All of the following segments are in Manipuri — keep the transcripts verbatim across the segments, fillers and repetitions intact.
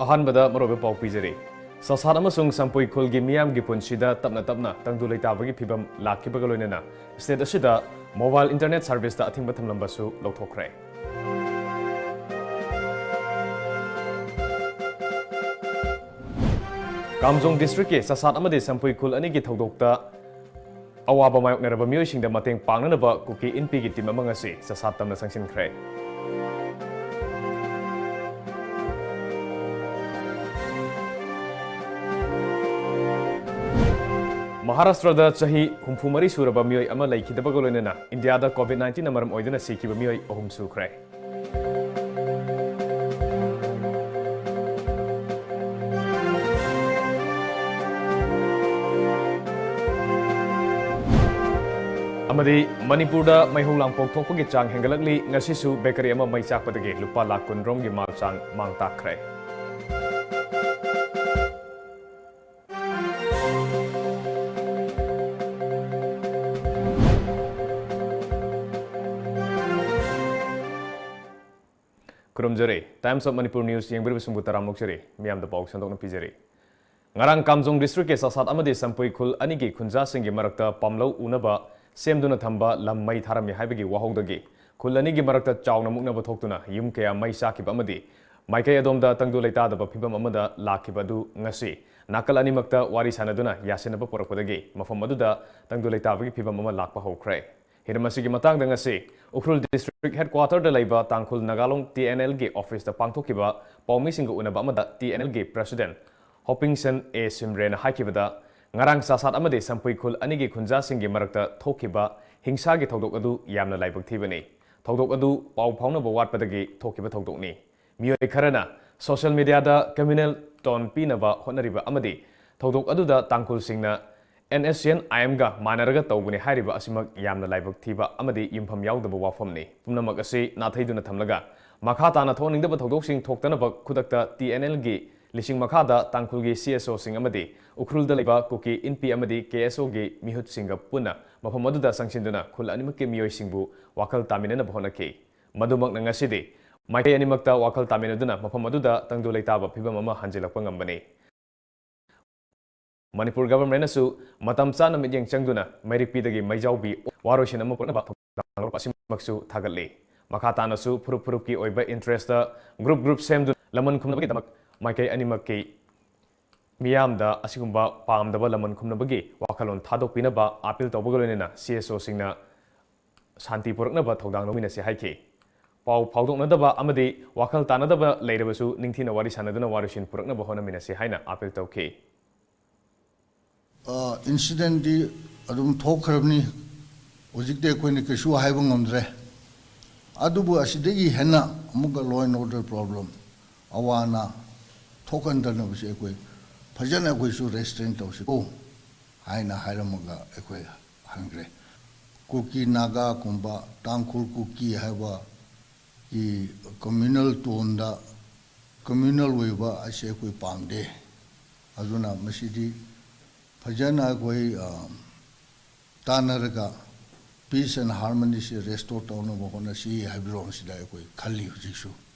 ꯑꯍꯥꯟꯕꯗ ꯃꯔꯨꯑꯣꯏꯕ ꯄꯥꯎ ꯄꯤꯖꯔꯤ꯫ ꯆꯥꯁꯥꯠ ꯑꯃꯁꯨꯡ ꯁꯝꯄꯨꯏ ꯈꯨꯜꯒꯤ ꯃꯤꯌꯥꯝꯒꯤ ꯄꯨꯟꯁꯤꯗ ꯇꯞꯅ ꯇꯞꯅ ꯇꯪꯗꯨ ꯂꯩꯇꯥꯕꯒꯤ ꯐꯤꯕꯝ ꯂꯥꯛꯈꯤꯕꯒ ꯂꯣꯏꯅꯅ state ꯑꯁꯤꯗ mobile internet serviceꯇ ꯑꯊꯤꯡꯕ ꯊꯝꯂꯝꯕꯁꯨ ꯂꯧꯊꯣꯛꯈ꯭ꯔꯦ꯫ ꯀꯥꯝꯖꯣꯡ districtꯀꯤ ꯆꯥꯁꯥꯠ ꯑꯃꯗꯤ ꯁꯝꯄꯨꯏ ꯈꯨꯜ ꯑꯅꯤꯒꯤ ꯊꯧꯗꯣꯛꯇ ꯑꯋꯥꯕ ꯃꯥꯌꯣꯛꯅꯔꯕ ꯃꯤꯑꯣꯏꯁꯤꯡꯗ ꯃꯇꯦꯡ ꯄꯥꯡꯅꯅꯕ ꯀꯨꯀꯤ ꯏꯟꯄꯤꯒꯤ team ꯑꯃ ꯉꯁꯤ ꯆꯥꯁꯥꯠ ꯇꯝꯅ ꯆꯪꯁꯤꯟꯈ꯭ꯔꯦ꯫ ꯃꯍꯥꯔꯥꯁꯇ꯭ꯔꯗ ꯆꯍꯤ ꯍꯨꯝꯐꯨ ꯃꯔꯤ ꯁꯨꯔꯕ ꯃꯤꯑꯣꯏ ꯑꯃ ꯂꯩꯈꯤꯗꯕꯒ ꯂꯣꯏꯅꯅ ꯏꯟꯗꯤꯌꯥꯗ COVID nineteenꯅ ꯃꯔꯝ ꯑꯣꯏꯗꯨꯅ ꯁꯤꯈꯤꯕ ꯃꯤꯑꯣꯏ ꯑꯍꯨꯝ ꯁꯨꯈ꯭ꯔꯦ꯫ ꯑꯃꯗꯤ ꯃꯅꯤꯄꯨꯔꯗ ꯃꯩꯍꯧ ꯂꯥꯡꯄꯣꯛ ꯊꯣꯛꯄꯒꯤ ꯆꯥꯡ ꯍꯦꯟꯒꯠꯂꯛꯂꯤ꯫ ꯉꯁꯤꯁꯨ bakery ꯑꯃ ꯃꯩ ꯆꯥꯛꯄꯗꯒꯤ ꯂꯨꯄꯥ ꯂꯥꯈ ꯀꯨꯟ ꯔꯣꯝꯒꯤ ꯃꯥꯜ ꯆꯥꯡ ꯃꯥꯡ ꯇꯥꯛꯈ꯭ꯔꯦ꯫ ꯈꯨꯔꯨꯝꯖꯔꯤ꯫ Times of Manipur News ꯌꯦꯡꯕꯤꯔꯤꯕꯁꯤꯡꯕꯨ ꯇꯔꯥꯝꯅ ꯑꯣꯛꯆꯔꯤ꯫ ꯃꯤꯌꯥꯝꯗ ꯄꯥꯎ ꯁꯟꯗꯣꯛꯅ ꯄꯤꯖꯔꯤ꯫ ꯉꯔꯥꯡ ꯀꯥꯝꯖꯣꯡ districtꯀꯤ ꯆꯥꯁꯥꯠ ꯑꯃꯗꯤ ꯁꯝꯄꯨꯏ ꯈꯨꯜ ꯑꯅꯤꯒꯤ ꯈꯨꯟꯖꯥꯁꯤꯡꯒꯤ ꯃꯔꯛꯇ ꯄꯥꯝꯂꯧ ꯎꯅꯕ ꯁꯦꯝꯗꯨꯅ ꯊꯝꯕ ꯂꯝ ꯃꯩ ꯊꯥꯔꯝꯃꯤ ꯍꯥꯏꯕꯒꯤ ꯋꯥꯍꯧꯗꯒꯤ ꯈꯨꯜ ꯑꯅꯤꯒꯤ ꯃꯔꯛꯇ ꯆꯥꯎꯅ ꯃꯨꯛꯅꯕ ꯊꯣꯛꯇꯨꯅ ꯌꯨꯝ ꯀꯌꯥ ꯃꯩ ꯆꯥꯛꯈꯤꯕ ꯑꯃꯗꯤ ꯃꯥꯏꯀꯩ ꯑꯗꯣꯝꯗ ꯇꯪꯗꯨ ꯂꯩꯇꯥꯗꯕ ꯐꯤꯕꯝ ꯑꯃꯗ ꯂꯥꯛꯈꯤꯕ ꯑꯗꯨ ꯉꯁꯤ ꯅꯥꯀꯜ ꯑꯅꯤꯃꯛꯇ ꯋꯥꯔꯤ ꯁꯥꯟꯅꯗꯨꯅ ꯌꯥꯁꯤꯟꯅꯕ ꯄꯨꯔꯛꯄꯗꯒꯤ ꯃꯐꯝ ꯑꯗꯨꯗ ꯇꯪꯗꯨ ꯂꯩꯇꯥꯕꯒꯤ ꯐꯤꯕꯝ ꯑꯃ ꯂꯥꯛꯄ ꯍꯧꯈ꯭ꯔꯦ꯫ ꯍꯤꯔꯝ ꯑꯁꯤꯒꯤ ꯃꯇꯥꯡꯗ ꯉꯁꯤ ꯎꯈ꯭ꯔꯨꯜ district headquarterꯗ ꯂꯩꯕ ꯇꯥꯡꯈꯨꯜ ꯅꯥꯒꯥꯂꯣꯡ TNLꯒꯤ officeꯇ ꯄꯥꯡꯊꯣꯛꯈꯤꯕ ꯄꯥꯎꯃꯤꯁꯤꯡꯒ ꯎꯅꯕ ꯑꯃꯗ TNLꯒꯤ president ꯍꯣꯄꯤꯡꯁꯟ ꯑꯦ ꯁꯤꯝꯔꯦꯅ ꯍꯥꯏꯈꯤꯕꯗ, ꯉꯔꯥꯡ ꯆꯥꯁꯥꯠ ꯑꯃꯗꯤ ꯁꯝꯄꯨꯏ ꯈꯨꯜ ꯑꯅꯤꯒꯤ ꯈꯨꯟꯖꯥꯁꯤꯡꯒꯤ ꯃꯔꯛꯇ ꯊꯣꯛꯈꯤꯕ ꯍꯤꯡꯁꯥꯒꯤ ꯊꯧꯗꯣꯛ ꯑꯗꯨ ꯌꯥꯝꯅ ꯂꯥꯏꯕꯛ ꯊꯤꯕꯅꯤ꯫ ꯊꯧꯗꯣꯛ ꯑꯗꯨ ꯄꯥꯎ ꯐꯥꯎꯅꯕ ꯋꯥꯠꯄꯗꯒꯤ ꯊꯣꯛꯈꯤꯕ ꯊꯧꯗꯣꯛꯅꯤ꯫ ꯃꯤꯑꯣꯏ ꯈꯔꯅ social mediaꯗ communal tone ꯄꯤꯅꯕ ꯍꯣꯠꯅꯔꯤꯕ ꯑꯃꯗꯤ ꯊꯧꯗꯣꯛ ꯑꯗꯨꯗ ꯇꯥꯡꯈꯨꯜꯁꯤꯡꯅ NSCN-IMꯒ ꯃꯥꯟꯅꯔꯒ ꯇꯧꯕꯅꯤ ꯍꯥꯏꯔꯤꯕ ꯑꯁꯤꯃꯛ ꯌꯥꯝꯅ ꯂꯥꯏꯕꯛ ꯊꯤꯕ ꯑꯃꯗꯤ ꯌꯨꯝꯐꯝ ꯌꯥꯎꯗꯕ ꯋꯥꯐꯝꯅꯤ꯫ ꯄꯨꯝꯅꯃꯛ ꯑꯁꯤ ꯅꯥꯊꯩꯗꯨꯅ ꯊꯝꯂꯒ ꯃꯈꯥ ꯇꯥꯅ ꯊꯣꯛꯍꯟꯅꯤꯡꯗꯕ ꯊꯧꯗꯣꯛꯁꯤꯡ ꯊꯣꯛꯇꯅꯕ ꯈꯨꯗꯛꯇ TNLꯒꯤ ꯂꯤꯁꯤꯡ ꯃꯈꯥꯗ ꯇꯥꯡꯈꯨꯜꯒꯤ CSOꯁꯤꯡ ꯑꯃꯗꯤ ꯎꯈ꯭ꯔꯨꯜꯗ ꯂꯩꯕ ꯀꯨꯀꯤ ꯏꯟꯄꯤ ꯑꯃꯗꯤ KSOꯒꯤ ꯃꯤꯍꯨꯠꯁꯤꯡꯒ ꯄꯨꯟꯅ ꯃꯐꯝ ꯑꯗꯨꯗ ꯆꯪꯁꯤꯟꯗꯨꯅ ꯈꯨꯜ ꯑꯅꯤꯃꯛꯀꯤ ꯃꯤꯑꯣꯏꯁꯤꯡꯕꯨ ꯋꯥꯈꯜ ꯇꯥꯃꯤꯟꯅꯅꯕ ꯍꯣꯠꯅꯈꯤ꯫ ꯃꯗꯨꯃꯛꯅ ꯉꯁꯤꯗꯤ ꯃꯥꯏꯀꯩ ꯑꯅꯤꯃꯛꯇ ꯋꯥꯈꯜ ꯇꯥꯃꯤꯟꯅꯗꯨꯅ ꯃꯐꯝ ꯑꯗꯨꯗ ꯇꯪꯗꯨ ꯂꯩꯇꯥꯕ ꯐꯤꯕꯝ ꯑꯃ ꯍꯟꯖꯤꯜꯂꯛꯄ ꯉꯝꯕꯅꯤ꯫ ꯃꯅꯤꯄꯨꯔ ꯒꯚꯔꯟꯃꯦꯟꯠꯅꯁꯨ ꯃꯇꯝ ꯆꯥꯅ ꯃꯤꯠꯌꯦꯡ ꯆꯪꯗꯨꯅ ꯃꯩꯔꯤꯛꯄꯤꯗꯒꯤ ꯃꯩꯖꯥꯎꯕꯤ ꯋꯥꯔꯣꯏꯁꯤꯟ ꯑꯃ ꯄꯨꯔꯛꯅꯕ ꯊꯧꯗꯥꯡ ꯂꯧꯔꯛꯄ ꯑꯁꯤꯃꯛꯁꯨ ꯊꯥꯒꯠꯂꯤ꯫ ꯃꯈꯥ ꯇꯥꯅꯁꯨ ꯐꯨꯔꯨꯞ ꯐꯨꯔꯨꯞꯀꯤ ꯑꯣꯏꯕ interest group group ꯁꯦꯝꯗꯨꯅ ꯂꯃꯟ ꯈꯨꯝꯅꯕꯒꯤꯗꯃꯛ ꯃꯥꯏꯀꯩ ꯑꯅꯤꯃꯛꯀꯤ ꯃꯤꯌꯥꯝꯗ ꯑꯁꯤꯒꯨꯝꯕ ꯄꯥꯝꯗꯕ ꯂꯃꯟ ꯈꯨꯝꯅꯕꯒꯤ ꯋꯥꯈꯜꯂꯣꯟ ꯊꯥꯗꯣꯛꯄꯤꯅꯕ appeal ꯇꯧꯕꯒ ꯂꯣꯏꯅꯅ C S O ꯁꯤꯡꯅ ꯁꯥꯟꯇꯤ ꯄꯨꯔꯛꯅꯕ ꯊꯧꯗꯥꯡ ꯂꯧꯃꯤꯟꯅꯁꯤ ꯍꯥꯏꯈꯤ꯫ ꯄꯥꯎ ꯐꯥꯎꯗꯣꯛꯅꯗꯕ ꯑꯃꯗꯤ ꯋꯥꯈꯜ ꯇꯥꯅꯗꯕ ꯂꯩꯔꯕꯁꯨ ꯅꯤꯡꯊꯤꯅ ꯋꯥꯔꯤ ꯁꯥꯟꯅꯗꯨꯅ ꯋꯥꯔꯣꯏꯁꯤꯟ ꯄꯨꯔꯛꯅꯕ ꯍꯣꯠꯅꯃꯤꯟꯅꯁꯤ ꯍꯥꯏꯅ appeal ꯇꯧꯈꯤ꯫ ꯑ, incident ꯗꯤ ꯑꯗꯨꯝ ꯊꯣꯛꯈ꯭ꯔꯕꯅꯤ꯫ ꯍꯧꯖꯤꯛꯇꯤ ꯑꯩꯈꯣꯏꯅ ꯀꯩꯁꯨ ꯍꯥꯏꯕ ꯉꯝꯗ꯭ꯔꯦ꯫ ꯑꯗꯨꯕꯨ ꯑꯁꯤꯗꯒꯤ ꯍꯦꯟꯅ ꯑꯃꯨꯛꯀ law and order problem, ꯑꯋꯥ ꯑꯅꯥ ꯊꯣꯛꯍꯟꯗꯅꯕꯁꯦ ꯑꯩꯈꯣꯏ ꯐꯖꯅ ꯑꯩꯈꯣꯏꯁꯨ restrain ꯇꯧꯁꯤꯀꯣ ꯍꯥꯏꯅ ꯍꯥꯏꯔꯝꯃꯒ ꯑꯩꯈꯣꯏ ꯍꯟꯈ꯭ꯔꯦ꯫ ꯀꯨꯀꯤ ꯅꯥꯒꯥꯒꯨꯝꯕ, ꯇꯥꯡꯈꯨꯜ ꯀꯨꯀꯤ ꯍꯥꯏꯕ ꯒꯤ communal tone ꯗ communal ꯑꯣꯏꯕ ꯑꯁꯤ ꯑꯩꯈꯣꯏ ꯄꯥꯝꯗꯦ꯫ ꯑꯗꯨꯅ ꯃꯁꯤꯗꯤ ꯐꯖꯅ ꯑꯩꯈꯣꯏ, ꯑ, ꯇꯥꯟꯅꯔꯒ peace and harmony ꯁꯤ restore ꯇꯧꯅꯕ ꯍꯣꯠꯅꯁꯤ ꯍꯥꯏꯕ ꯂꯣꯟꯁꯤꯗ ꯑꯩꯈꯣꯏ ꯈꯜꯂꯤ ꯍꯧꯖꯤꯛꯁꯨ꯫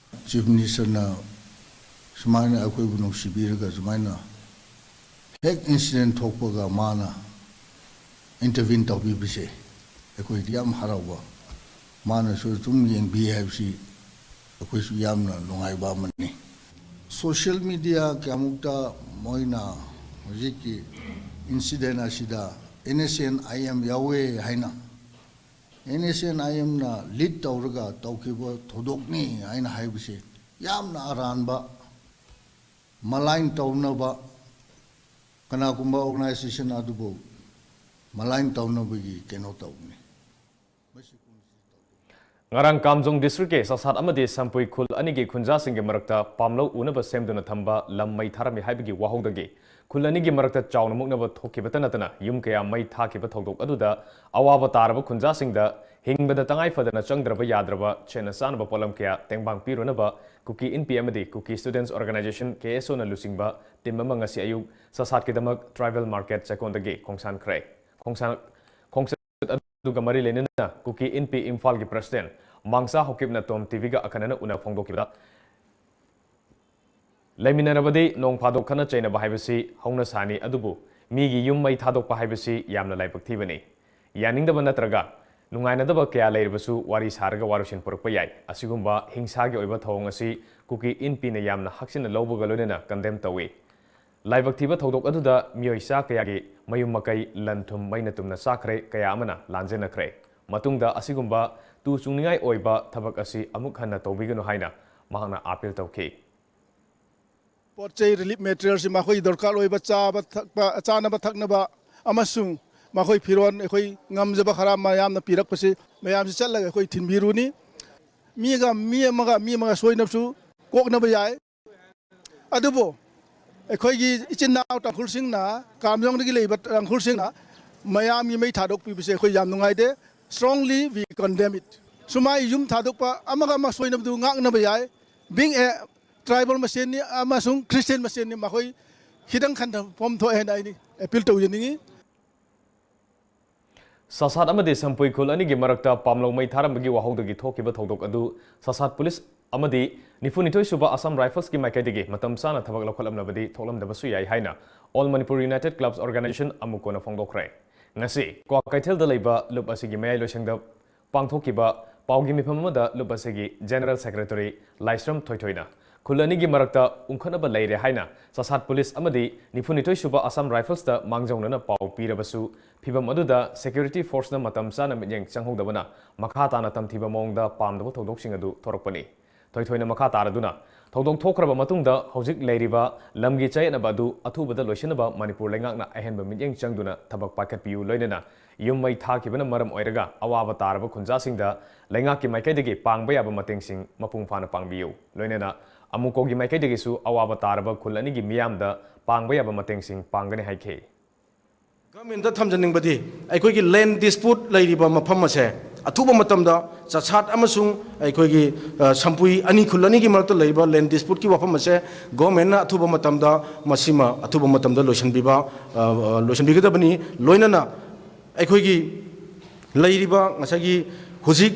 Chief Minister ꯅ ꯁꯨꯃꯥꯏꯅ ꯑꯩꯈꯣꯏꯕꯨ ꯅꯨꯡꯁꯤꯕꯤꯔꯒ ꯁꯨꯃꯥꯏꯅ ꯍꯦꯛ incident ꯊꯣꯛꯄꯒ ꯃꯥꯅ intervene ꯇꯧꯕꯤꯕꯁꯦ ꯑꯩꯈꯣꯏꯗꯤ ꯌꯥꯝ ꯍꯔꯥꯎꯕ, ꯃꯥꯅꯁꯨ ꯑꯗꯨꯝ ꯌꯦꯡꯕꯤ ꯍꯥꯏꯕꯁꯤ ꯑꯩꯈꯣꯏꯁꯨ ꯌꯥꯝꯅ ꯅꯨꯡꯉꯥꯏꯕ ꯑꯃꯅꯤ꯫ Social media ꯀꯌꯥꯃꯨꯛꯇ ꯃꯣꯏꯅ ꯍꯧꯖꯤꯛꯀꯤ incident ꯑꯁꯤꯗ N S C N I M ꯌꯥꯎꯋꯦ ꯍꯥꯏꯅ, N S C N I M ꯅ lead ꯇꯧꯔꯒ ꯇꯧꯈꯤꯕ ꯊꯧꯗꯣꯛꯅꯤ ꯍꯥꯏꯅ ꯍꯥꯏꯕꯁꯦ ꯌꯥꯝꯅ ꯑꯔꯥꯟꯕ, malign ꯇꯧꯅꯕ, ꯀꯅꯥꯒꯨꯝꯕ organization ꯑꯗꯨꯕꯨ malign ꯇꯧꯅꯕꯒꯤ ꯀꯩꯅꯣ ꯇꯧꯕꯅꯤ꯫ ꯉꯔꯥꯡ ꯀꯥꯝꯖꯣꯡ district ꯀꯤ ꯆꯥꯁꯥꯠ ꯑꯃꯗꯤ ꯁꯝꯄꯨꯏ ꯈꯨꯜ ꯑꯅꯤꯒꯤ ꯈꯨꯟꯖꯥꯁꯤꯡꯒꯤ ꯃꯔꯛꯇ ꯄꯥꯝꯂꯧ ꯎꯅꯕ ꯁꯦꯝꯗꯨꯅ ꯊꯝꯕ ꯂꯝ ꯃꯩ ꯊꯥꯔꯝꯃꯤ ꯍꯥꯏꯕꯒꯤ ꯋꯥꯍꯧꯗꯒꯤ ꯈꯨꯜ ꯑꯅꯤꯒꯤ ꯃꯔꯛꯇ ꯆꯥꯎꯅ ꯃꯨꯛꯅꯕ ꯊꯣꯛꯈꯤꯕꯇ ꯅꯠꯇꯅ ꯌꯨꯝ ꯀꯌꯥ ꯃꯩ ꯊꯥꯈꯤꯕ ꯊꯧꯗꯣꯛ ꯑꯗꯨꯗ ꯑꯋꯥꯕ ꯇꯥꯔꯕ ꯈꯨꯟꯖꯥꯁꯤꯡꯗ ꯍꯤꯡꯕꯗ ꯇꯉꯥꯏ ꯐꯗꯅ ꯆꯪꯗ꯭ꯔꯕ ꯌꯥꯗ꯭ꯔꯕ ꯁꯦꯠꯅ ꯆꯥꯅꯕ ꯄꯣꯠꯂꯝ ꯀꯌꯥ ꯇꯦꯡꯕꯥꯡ ꯄꯤꯔꯨꯅꯕ ꯀꯨꯀꯤ ꯏꯟꯄꯤ ꯑꯃꯗꯤ ꯀꯨꯀꯤ Students Organisation, K S O, ꯅ ꯂꯨꯆꯤꯡꯕ team ꯑꯃ ꯉꯁꯤ ꯑꯌꯨꯛ ꯆꯥꯁꯥꯠꯀꯤꯗꯃꯛ tribal market ꯆꯦꯛꯀꯣꯟꯗꯒꯤ ꯈꯣꯡꯁꯥꯟꯈ꯭ꯔꯦ꯫ ꯈꯣꯡꯁꯥꯟ-, ꯈꯣꯡꯆꯠ ꯑꯗꯨꯒ ꯃꯔꯤ ꯂꯩꯅꯅ ꯀꯨꯀꯤ ꯏꯟꯄꯤ ꯏꯝꯐꯥꯜꯒꯤ president ꯃꯥꯡꯁꯥ ꯍꯧꯀꯤꯞꯅ ꯇꯣꯝ ꯇꯤꯚꯤꯒ ꯑꯈꯟꯅꯅ ꯎꯅ ꯐꯣꯡꯗꯣꯛꯈꯤꯕꯗ, ꯂꯩꯃꯤꯟꯅꯔꯕꯗꯤ ꯅꯣꯡ ꯐꯥꯗꯣꯛ ꯈꯠꯅ ꯆꯩꯅꯕ ꯍꯥꯏꯕꯁꯤ ꯍꯧꯅ ꯁꯥꯅꯤ, ꯑꯗꯨꯕꯨ ꯃꯤꯒꯤ ꯌꯨꯝ ꯃꯩ ꯊꯥꯗꯣꯛꯄ ꯍꯥꯏꯕꯁꯤ ꯌꯥꯝꯅ ꯂꯥꯏꯕꯛ ꯊꯤꯕꯅꯤ꯫ ꯌꯥꯅꯤꯡꯗꯕ ꯅꯠꯇ꯭ꯔꯒ ꯅꯨꯡꯉꯥꯏꯅꯗꯕ ꯀꯌꯥ ꯂꯩꯔꯕꯁꯨ ꯋꯥꯔꯤ ꯁꯥꯔꯒ ꯋꯥꯔꯣꯏꯁꯤꯟ ꯄꯨꯔꯛꯄ ꯌꯥꯏ꯫ ꯑꯁꯤꯒꯨꯝꯕ ꯍꯤꯡꯁꯥꯒꯤ ꯑꯣꯏꯕ ꯊꯧꯑꯣꯡ ꯑꯁꯤ ꯀꯨꯀꯤ ꯏꯟꯄꯤꯅ ꯌꯥꯝꯅ ꯍꯛꯆꯤꯟꯅ ꯂꯧꯕꯒ ꯂꯣꯏꯅꯅ ꯀꯟꯗꯦꯝ ꯇꯧꯏ꯫ ꯂꯥꯏꯕꯛ ꯊꯤꯕ ꯊꯧꯗꯣꯛ ꯑꯗꯨꯗ ꯃꯤꯑꯣꯏ ꯆꯥ ꯀꯌꯥꯒꯤ ꯃꯌꯨꯝ ꯃꯀꯩ ꯂꯟ ꯊꯨꯝ ꯃꯩꯅ ꯇꯨꯝꯅ ꯆꯥꯈ꯭ꯔꯦ, ꯀꯌꯥ ꯑꯃꯅ ꯂꯥꯟꯖꯦꯟꯅꯈ꯭ꯔꯦ꯫ ꯃꯇꯨꯡꯗ ꯑꯁꯤꯒꯨꯝꯕ ꯇꯨ ꯆꯨꯡꯅꯤꯡꯉꯥꯏ ꯑꯣꯏꯕ ꯊꯕꯛ ꯑꯁꯤ ꯑꯃꯨꯛ ꯍꯟꯅ ꯇꯧꯕꯤꯒꯅꯨ ꯍꯥꯏꯅ ꯃꯍꯥꯛꯅ ꯑꯥꯄꯤꯜ ꯇꯧꯈꯤ꯫ ꯄꯣꯠ ꯆꯩ, ꯔꯤꯂꯤꯐ ꯃꯦꯇꯔꯤꯌꯦꯜꯁꯤ ꯃꯈꯣꯏ ꯗꯔꯀꯥꯔ ꯑꯣꯏꯕ ꯆꯥꯕ ꯊꯛꯄ, ꯆꯥꯅꯕ ꯊꯛꯅꯕ ꯑꯃꯁꯨꯡ ꯃꯈꯣꯏ ꯐꯤꯔꯣꯟ, ꯑꯩꯈꯣꯏ ꯉꯝꯖꯕ ꯈꯔ ꯃꯌꯥꯝꯅ ꯄꯤꯔꯛꯄꯁꯤ ꯃꯌꯥꯝꯁꯤ ꯆꯠꯂꯒ ꯑꯩꯈꯣꯏ ꯊꯤꯟꯕꯤꯔꯨꯅꯤ꯫ ꯃꯤꯒ, ꯃꯤ ꯑꯃꯒ, ꯃꯤ ꯑꯃꯒ ꯁꯣꯏꯅꯕꯁꯨ ꯀꯣꯛꯅꯕ ꯌꯥꯏ꯫ ꯑꯗꯨꯕꯨ ꯑꯩꯈꯣꯏꯒꯤ ꯏꯆꯤꯟ ꯏꯅꯥꯎ ꯇꯥꯡꯈꯨꯜꯁꯤꯡꯅ, ꯀꯥꯝꯖꯣꯡꯗꯒꯤ ꯂꯩꯕ ꯇꯥꯡꯈꯨꯜꯁꯤꯡꯅ ꯃꯌꯥꯝꯒꯤ ꯃꯩ ꯊꯥꯗꯣꯛꯄꯤꯕꯁꯦ ꯑꯩꯈꯣꯏ ꯌꯥꯝ ꯅꯨꯡꯉꯥꯏꯇꯦ꯫ Strongly we condemn it. ꯁꯨꯃꯥꯏ ꯌꯨꯝ ꯊꯥꯗꯣꯛꯄ ꯑꯃꯒ ꯑꯃ ꯁꯣꯏꯅꯕꯗꯨ ꯉꯥꯛꯅꯕ ꯌꯥꯏ꯫ Being a tribal ꯃꯁꯦꯟꯅꯤ ꯑꯃꯁꯨꯡ Christian ꯃꯁꯦꯟꯅꯤ, ꯃꯈꯣꯏ ꯈꯤꯇꯪ ꯈꯟꯊꯐꯝ ꯊꯣꯛꯑꯦ ꯍꯥꯏꯅ ꯑꯩꯅ ꯑꯦꯄꯤꯜ ꯇꯧꯖꯅꯤꯡꯉꯤ꯫ ꯁꯥꯁꯥꯠ ꯑꯃꯗꯤ ꯁꯝꯄꯨꯏ ꯈꯨꯜ ꯑꯅꯤꯒꯤ ꯃꯔꯛꯇ ꯄꯥꯝꯂꯧ ꯃꯩ ꯊꯥꯔꯝꯕꯒꯤ ꯋꯥꯍꯧꯗꯒꯤ ꯊꯣꯛꯈꯤꯕ ꯊꯧꯗꯣꯛ ꯑꯗꯨ ꯁꯥꯁꯥꯠ ꯄꯨꯂꯤꯁ ꯑꯃꯗꯤ ꯅꯤꯐꯨꯅꯤꯊꯣꯏ ꯁꯨꯕ ꯑꯁꯥꯝ ꯔꯥꯏꯐꯜꯁꯀꯤ ꯃꯥꯏꯀꯩꯗꯒꯤ ꯃꯇꯝ ꯆꯥꯅ ꯊꯕꯛ ꯂꯧꯈꯠꯂꯝꯂꯕꯗꯤ ꯊꯣꯛꯂꯝꯗꯕꯁꯨ ꯌꯥꯏ ꯍꯥꯏꯅ All Manipur United Clubs Organisation, ꯑꯃꯨꯀꯣꯅ ꯐꯣꯡꯗꯣꯛꯈ꯭ꯔꯦ꯫ ꯉꯁꯤ ꯀ꯭ꯋꯥꯀꯩꯊꯦꯜꯗ ꯂꯩꯕ ꯂꯨꯞ ꯑꯁꯤꯒꯤ ꯃꯌꯥꯏ ꯂꯣꯏꯁꯪꯗ ꯄꯥꯡꯊꯣꯛꯈꯤꯕ ꯄꯥꯎꯒꯤ ꯃꯤꯐꯝ ꯑꯃꯗ ꯂꯨꯞ ꯑꯁꯤꯒꯤ ꯖꯦꯅꯔꯦꯜ ꯁꯦꯀ꯭ꯔꯦꯇꯔꯤ ꯂꯥꯏꯁ꯭ꯔꯝ ꯊꯣꯏꯊꯣꯏꯅ ꯈꯨꯜ ꯑꯅꯤꯒꯤ ꯃꯔꯛꯇ ꯎꯪꯈꯠꯅꯕ ꯂꯩꯔꯦ ꯍꯥꯏꯅ ꯁꯥꯁꯥꯠ ꯄꯨꯂꯤꯁ ꯑꯃꯗꯤ ꯅꯤꯐꯨꯅꯤꯊꯣꯏ ꯁꯨꯕ ꯑꯁꯥꯝ ꯔꯥꯏꯐꯜꯁꯇ ꯃꯥꯡꯖꯧꯅꯅ ꯄꯥꯎ ꯄꯤꯔꯕꯁꯨ, ꯐꯤꯚꯝ ꯑꯗꯨꯗ ꯁꯦꯀ꯭ꯌꯨꯔꯤꯇꯤ ꯐꯣꯔꯁꯅ ꯃꯇꯝ ꯆꯥꯅ ꯃꯤꯠꯌꯦꯡ ꯆꯪꯍꯧꯗꯕꯅ ꯃꯈꯥ ꯇꯥꯅ ꯇꯝꯊꯤꯕ ꯃꯑꯣꯡꯗ ꯄꯥꯝꯗꯕ ꯊꯧꯗꯣꯛꯁꯤꯡ ꯑꯗꯨ ꯊꯣꯔꯛꯄꯅꯤ꯫ ꯊꯣꯏꯊꯣꯏꯅ ꯃꯈꯥ ꯇꯥꯔꯗꯨꯅ, ꯊꯧꯗꯣꯛ ꯊꯣꯛꯈ꯭ꯔꯕ ꯃꯇꯨꯡꯗ ꯍꯧꯖꯤꯛ ꯂꯩꯔꯤꯕ ꯂꯝꯒꯤ ꯆꯌꯦꯠꯅꯕ ꯑꯗꯨ ꯑꯊꯨꯕꯗ ꯂꯣꯏꯁꯤꯟꯅꯕ ꯃꯅꯤꯄꯨꯔ ꯂꯩꯉꯥꯛꯅ ꯑꯍꯦꯟꯕ ꯃꯤꯠꯌꯦꯡ ꯆꯪꯗꯨꯅ ꯊꯕꯛ ꯄꯥꯏꯈꯠꯄꯤꯌꯨ, ꯂꯣꯏꯅꯅ ꯌꯨꯝ ꯃꯩ ꯊꯥꯈꯤꯕꯅ ꯃꯔꯝ ꯑꯣꯏꯔꯒ ꯑꯋꯥꯕ ꯇꯥꯔꯕ ꯈꯨꯟꯖꯥꯁꯤꯡꯗ ꯂꯩꯉꯥꯛꯀꯤ ꯃꯥꯏꯀꯩꯗꯒꯤ ꯄꯥꯡꯕ ꯌꯥꯕ ꯃꯇꯦꯡꯁꯤꯡ ꯃꯄꯨꯡ ꯐꯥꯅ ꯄꯥꯡꯕꯤꯌꯨ, ꯂꯣꯏꯅꯅ ꯑꯃꯨꯀꯣꯒꯤ ꯃꯥꯏꯀꯩꯗꯒꯤꯁꯨ ꯑꯋꯥꯕ ꯇꯥꯔꯕ ꯈꯨꯜ ꯑꯅꯤꯒꯤ ꯃꯤꯌꯥꯝꯗ ꯄꯥꯡꯕ ꯌꯥꯕ ꯃꯇꯦꯡꯁꯤꯡ ꯄꯥꯡꯒꯅꯤ ꯍꯥꯏꯈꯤ꯫ ꯒꯚꯔꯟꯃꯦꯟꯠꯇ ꯊꯝꯖꯅꯤꯡꯕꯗꯤ, ꯑꯩꯈꯣꯏꯒꯤ ꯂꯦꯟ ꯗꯤꯁꯄ꯭ꯌꯨꯠ ꯂꯩꯔꯤꯕ ꯃꯐꯝ ꯑꯁꯦ ꯑꯊꯨꯕ ꯃꯇꯝꯗ ꯆꯥꯁꯥꯠ ꯑꯃꯁꯨꯡ ꯑꯩꯈꯣꯏꯒꯤ, ꯑ, ꯁꯝꯄꯨꯏ ꯑꯅꯤ, ꯈꯨꯜ ꯑꯅꯤꯒꯤ ꯃꯔꯛꯇ ꯂꯩꯔꯤꯕ ꯂꯦꯟ ꯗꯤꯁꯄ꯭ꯌꯨꯠꯀꯤ ꯋꯥꯐꯝ ꯑꯁꯦ ꯒꯚꯔꯟꯃꯦꯟꯠꯅ ꯑꯊꯨꯕ ꯃꯇꯝꯗ ꯃꯁꯤꯃ ꯑꯊꯨꯕ ꯃꯇꯝꯗ ꯂꯣꯏꯁꯤꯟꯕꯤꯕ, ꯑ, ꯑ, ꯂꯣꯏꯁꯤꯟꯕꯤꯒꯗꯕꯅꯤ꯫ ꯂꯣꯏꯅꯅ ꯑꯩꯈꯣꯏꯒꯤ ꯂꯩꯔꯤꯕ ꯉꯁꯥꯏꯒꯤ ꯍꯧꯖꯤꯛ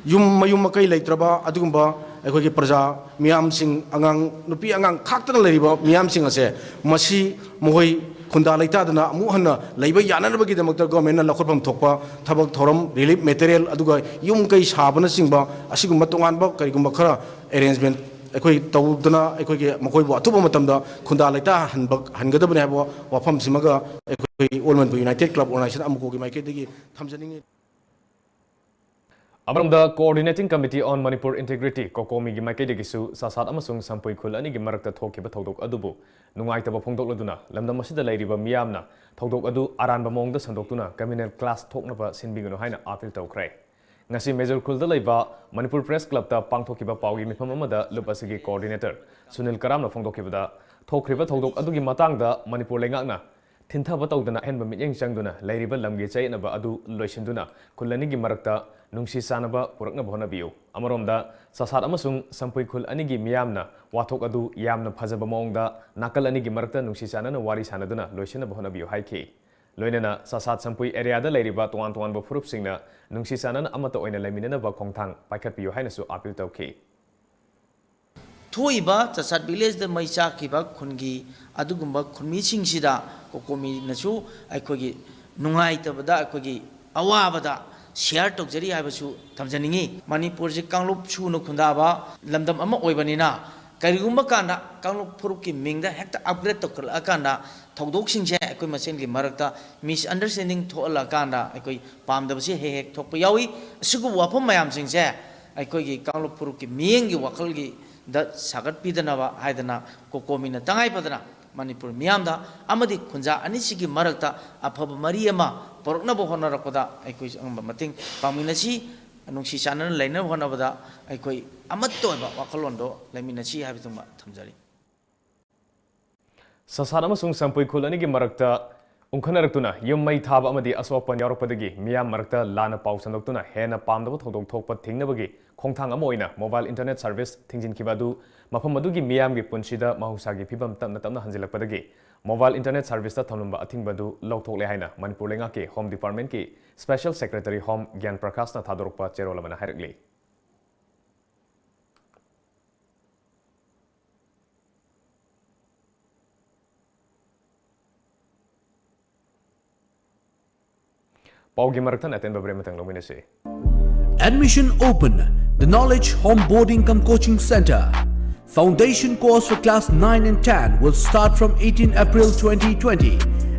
ꯌꯨꯝ ꯃꯌꯨꯝ ꯃꯀꯩ ꯂꯩꯇ꯭ꯔꯕ ꯑꯗꯨꯒꯨꯝꯕ ꯑꯩꯈꯣꯏꯒꯤ ꯄ꯭ꯔꯖꯥ ꯃꯤꯌꯥꯝꯁꯤꯡ, ꯑꯉꯥꯡ, ꯅꯨꯄꯤ ꯑꯉꯥꯡ ꯈꯥꯛꯇꯅ ꯂꯩꯔꯤꯕ ꯃꯤꯌꯥꯝꯁꯤꯡ ꯑꯁꯦ, ꯃꯁꯤ ꯃꯈꯣꯏ ꯈꯨꯟꯗꯥ ꯂꯩꯇꯥꯗꯅ ꯑꯃꯨꯛ ꯍꯟꯅ ꯂꯩꯕ ꯌꯥꯅꯅꯕꯒꯤꯗꯃꯛꯇ government ꯅ ꯂꯧꯈꯠꯐꯝ ꯊꯣꯛꯄ ꯊꯕꯛ ꯊꯧꯔꯝ, relief material, ꯑꯗꯨꯒ ꯌꯨꯝ ꯀꯩ ꯁꯥꯕꯅꯆꯤꯡꯕ ꯑꯁꯤꯒꯨꯝꯕ ꯇꯣꯉꯥꯟꯕ ꯀꯔꯤꯒꯨꯝꯕ ꯈꯔ arrangement ꯑꯩꯈꯣꯏ ꯇꯧꯗꯅ ꯑꯩꯈꯣꯏꯒꯤ ꯃꯈꯣꯏꯕꯨ ꯑꯊꯨꯕ ꯃꯇꯝꯗ ꯈꯨꯟꯗꯥ ꯂꯩꯇꯥ ꯍꯟꯕ, ꯍꯟꯒꯗꯕꯅꯤ ꯍꯥꯏꯕ ꯋꯥꯐꯝꯁꯤꯃꯒ ꯑꯩꯈꯣꯏ All Manipur United Club Organisation ꯑꯃꯀꯣꯒꯤ ꯃꯥꯏꯀꯩꯗꯒꯤ ꯊꯝꯖꯅꯤꯡꯉꯤ꯫ ꯑꯃꯔꯣꯝꯗ, Coordinating Committee on Manipur Integrity, COCOMI ꯒꯤ ꯃꯥꯏꯀꯩꯗꯒꯤꯁꯨ ꯆꯥꯁꯥꯠ ꯑꯃꯁꯨꯡ ꯁꯝꯄꯨꯏ ꯈꯨꯜ ꯑꯅꯤꯒꯤ ꯃꯔꯛꯇ ꯊꯣꯛꯈꯤꯕ ꯊꯧꯗꯣꯛ ꯑꯗꯨꯕꯨ ꯅꯨꯡꯉꯥꯏꯇꯕ ꯐꯣꯡꯗꯣꯛꯂꯗꯨꯅ, ꯂꯝꯗꯝ ꯑꯁꯤꯗ ꯂꯩꯔꯤꯕ ꯃꯤꯌꯥꯝꯅ ꯊꯧꯗꯣꯛ ꯑꯗꯨ ꯑꯔꯥꯟꯕ ꯃꯑꯣꯡꯗ ꯁꯟꯗꯣꯛꯇꯨꯅ communal clash ꯊꯣꯛꯅꯕ ꯁꯤꯟꯕꯤꯒꯅꯨ ꯍꯥꯏꯅ appeal ꯇꯧꯈ꯭ꯔꯦ꯫ ꯉꯁꯤ ꯃꯦꯖꯨꯔ ꯈꯨꯜꯗ ꯂꯩꯕ ꯃꯅꯤꯄꯨꯔ Press Club ꯇ ꯄꯥꯡꯊꯣꯛꯈꯤꯕ ꯄꯥꯎꯒꯤ ꯃꯤꯐꯝ ꯑꯃꯗ ꯂꯨꯞ ꯑꯁꯤꯒꯤ coordinator ꯁꯨꯅꯤꯜ ꯀꯔꯥꯝꯅ ꯐꯣꯡꯗꯣꯛꯈꯤꯕꯗ, ꯊꯣꯛꯈ꯭ꯔꯤꯕ ꯊꯧꯗꯣꯛ ꯑꯗꯨꯒꯤ ꯃꯇꯥꯡꯗ ꯃꯅꯤꯄꯨꯔ ꯂꯩꯉꯥꯛꯅ ꯊꯤꯟꯊꯕ ꯇꯧꯗꯅ ꯑꯍꯦꯟꯕ ꯃꯤꯠꯌꯦꯡ ꯆꯪꯗꯨꯅ ꯂꯩꯔꯤꯕ ꯂꯝꯒꯤ ꯆꯌꯦꯠꯅꯕ ꯑꯗꯨ ꯂꯣꯏꯁꯤꯟꯗꯨꯅ ꯈꯨꯜ ꯑꯅꯤꯒꯤ ꯃꯔꯛꯇ ꯅꯨꯡꯁꯤ ꯆꯥꯟꯅꯕ ꯄꯨꯔꯛꯅꯕ ꯍꯣꯠꯅꯕꯤꯌꯨ꯫ ꯑꯃꯔꯣꯝꯗ, ꯆꯥꯁꯥꯠ ꯑꯃꯁꯨꯡ ꯁꯝꯄꯨꯏ ꯈꯨꯜ ꯑꯅꯤꯒꯤ ꯃꯤꯌꯥꯝꯅ ꯋꯥꯊꯣꯛ ꯑꯗꯨ ꯌꯥꯝꯅ ꯐꯖꯕ ꯃꯑꯣꯡꯗ ꯅꯥꯀꯜ ꯑꯅꯤꯒꯤ ꯃꯔꯛꯇ ꯅꯨꯡꯁꯤ ꯆꯥꯟꯅꯅ ꯋꯥꯔꯤ ꯁꯥꯟꯅꯗꯨꯅ ꯂꯣꯏꯁꯤꯟꯅꯕ ꯍꯣꯠꯅꯕꯤꯌꯨ ꯍꯥꯏꯈꯤ꯫ ꯂꯣꯏꯅꯅ ꯆꯥꯁꯥꯠ ꯁꯝꯄꯨꯏ area ꯗ ꯂꯩꯔꯤꯕ ꯇꯣꯉꯥꯟ ꯇꯣꯉꯥꯟꯕ ꯐꯨꯔꯨꯞꯁꯤꯡꯅ ꯅꯨꯡꯁꯤ ꯆꯥꯟꯅꯅ ꯑꯃꯠꯇ ꯑꯣꯏꯅ ꯂꯩꯃꯤꯟꯅꯅꯕ ꯈꯣꯡꯊꯥꯡ ꯄꯥꯏꯈꯠꯄꯤꯌꯨ ꯍꯥꯏꯅꯁꯨ appeal ꯇꯧꯈꯤ꯫ ꯊꯣꯛꯏꯕ ꯆꯥꯁꯥꯠ village ꯗ ꯃꯩ ꯆꯥꯛꯈꯤꯕ ꯈꯨꯟꯒꯤ ꯑꯗꯨꯒꯨꯝꯕ ꯈꯨꯟꯃꯤꯁꯤꯡꯁꯤꯗ COCOMI ꯅꯁꯨ ꯑꯩꯈꯣꯏꯒꯤ ꯅꯨꯡꯉꯥꯏꯇꯕꯗ, ꯑꯩꯈꯣꯏꯒꯤ ꯑꯋꯥꯕꯗ share ꯇꯧꯖꯔꯤ ꯍꯥꯏꯕꯁꯨ ꯊꯝꯖꯅꯤꯡꯉꯤ꯫ ꯃꯅꯤꯄꯨꯔꯁꯤ ꯀꯥꯡꯂꯨꯞ ꯁꯨꯅ ꯈꯨꯟꯗꯥꯕ ꯂꯝꯗꯝ ꯑꯃ ꯑꯣꯏꯕꯅꯤꯅ, ꯀꯔꯤꯒꯨꯝꯕ ꯀꯥꯟꯗ ꯀꯥꯡꯂꯨꯞ ꯐꯨꯔꯨꯞꯀꯤ ꯃꯤꯡꯗ ꯍꯦꯛꯇ upgrade ꯇꯧꯈꯠꯂꯛꯑꯀꯥꯟꯗ ꯊꯧꯗꯣꯛꯁꯤꯡꯁꯦ ꯑꯩꯈꯣꯏ ꯃꯁꯦꯟꯒꯤ ꯃꯔꯛꯇ misunderstanding ꯊꯣꯛꯍꯜꯂꯛꯑꯀꯥꯟꯗ ꯑꯩꯈꯣꯏ ꯄꯥꯝꯗꯕꯁꯤ ꯍꯦꯛ ꯍꯦꯛ ꯊꯣꯛꯄ ꯌꯥꯎꯏ꯫ ꯑꯁꯤꯒꯨꯝꯕ ꯋꯥꯐꯝ ꯃꯌꯥꯝꯁꯤꯡꯁꯦ ꯑꯩꯈꯣꯏꯒꯤ ꯀꯥꯡꯂꯨꯞ ꯐꯨꯔꯨꯞꯀꯤ ꯃꯤꯠꯌꯦꯡꯒꯤ ꯋꯥꯈꯜꯒꯤꯗ ꯁꯥꯒꯠꯄꯤꯗꯅꯕ ꯍꯥꯏꯗꯅ COCOMI ꯅ ꯇꯉꯥꯏ ꯐꯗꯅ ꯃꯅꯤꯄꯨꯔ ꯃꯤꯌꯥꯝꯗ ꯑꯃꯗꯤ ꯈꯨꯟꯖꯥ ꯑꯅꯤꯁꯤꯒꯤ ꯃꯔꯛꯇ ꯑꯐꯕ ꯃꯔꯤ ꯑꯃ ꯄꯨꯔꯛꯅꯕ ꯍꯣꯠꯅꯔꯛꯄꯗ ꯑꯩꯈꯣꯏꯁꯨ ꯑꯉꯝꯕ ꯃꯇꯦꯡ ꯄꯥꯡꯃꯤꯟꯅꯁꯤ꯫ ꯅꯨꯡꯁꯤ ꯆꯥꯟꯅꯅ ꯂꯩꯅꯕ ꯍꯣꯠꯅꯕꯗ ꯑꯩꯈꯣꯏ ꯑꯃꯠꯇ ꯑꯣꯏꯕ ꯋꯥꯈꯜꯂꯣꯟꯗꯣ ꯂꯩꯃꯤꯟꯅꯁꯤ ꯍꯥꯏꯕꯗꯨꯃ ꯊꯝꯖꯔꯤ꯫ ꯁꯥꯁꯥꯠ ꯑꯃꯁꯨꯡ ꯁꯝꯄꯨꯏ ꯈꯨꯜ ꯑꯅꯤꯒꯤ ꯃꯔꯛꯇ ꯎꯪꯈꯠꯅꯔꯛꯇꯨꯅ ꯌꯨꯝ ꯃꯩ ꯊꯥꯕ ꯑꯃꯗꯤ ꯑꯁꯣꯛ ꯑꯄꯟ ꯌꯥꯎꯔꯛꯄꯗꯒꯤ ꯃꯤꯌꯥꯝ ꯃꯔꯛꯇ ꯂꯥꯟꯅ ꯄꯥꯎ ꯁꯟꯗꯣꯛꯇꯨꯅ ꯍꯦꯟꯅ ꯄꯥꯝꯗꯕ ꯊꯧꯗꯣꯛ ꯊꯣꯛꯄ ꯊꯤꯡꯅꯕꯒꯤ ꯈꯣꯡꯊꯥꯡ ꯑꯃ ꯑꯣꯏꯅ mobile internet service ꯊꯤꯡꯖꯤꯟꯈꯤꯕ ꯑꯗꯨ ꯃꯐꯝ ꯑꯗꯨꯒꯤ ꯃꯤꯌꯥꯝꯒꯤ ꯄꯨꯟꯁꯤꯗ ꯃꯍꯧꯁꯥꯒꯤ ꯐꯤꯕꯝ ꯇꯞꯅ ꯇꯞꯅ ꯍꯟꯖꯤꯜꯂꯛꯄꯗꯒꯤ ꯃꯣꯕꯥꯏꯜ ꯏꯟꯇꯔꯅꯦꯠ ꯁꯔꯚꯤꯁꯇ ꯊꯝꯂꯝꯕ ꯑꯊꯤꯡꯕ ꯑꯗꯨ ꯂꯧꯊꯣꯛꯂꯦ ꯍꯥꯏꯅ ꯃꯅꯤꯄꯨꯔ ꯂꯩꯉꯥꯛꯀꯤ ꯍꯣꯝ ꯗꯤꯄꯥꯔꯠꯃꯦꯟꯠꯀꯤ ꯁ꯭ꯄꯦꯁꯦꯜ ꯁꯦꯀ꯭ꯔꯦꯇꯔꯤ ꯍꯣꯝ ꯒ꯭ꯌꯥꯟ ꯄ꯭ꯔꯀꯥꯁꯅ ꯊꯥꯗꯣꯔꯛꯄ ꯆꯦꯔꯣꯜ ꯑꯃꯅ ꯍꯥꯏꯔꯛꯂꯤ꯫ ꯄꯥꯎꯒꯤ ꯃꯔꯛꯇ ꯑꯇꯦꯟꯕ ꯕ꯭ꯔꯦꯛ ꯑꯃꯇꯪ ꯂꯧꯃꯤꯟꯅꯁꯤ꯫ Admission open. The Knowledge Home Boarding cum Coaching Center. Foundation course for class nine and ten will start from eighteen April twenty twenty,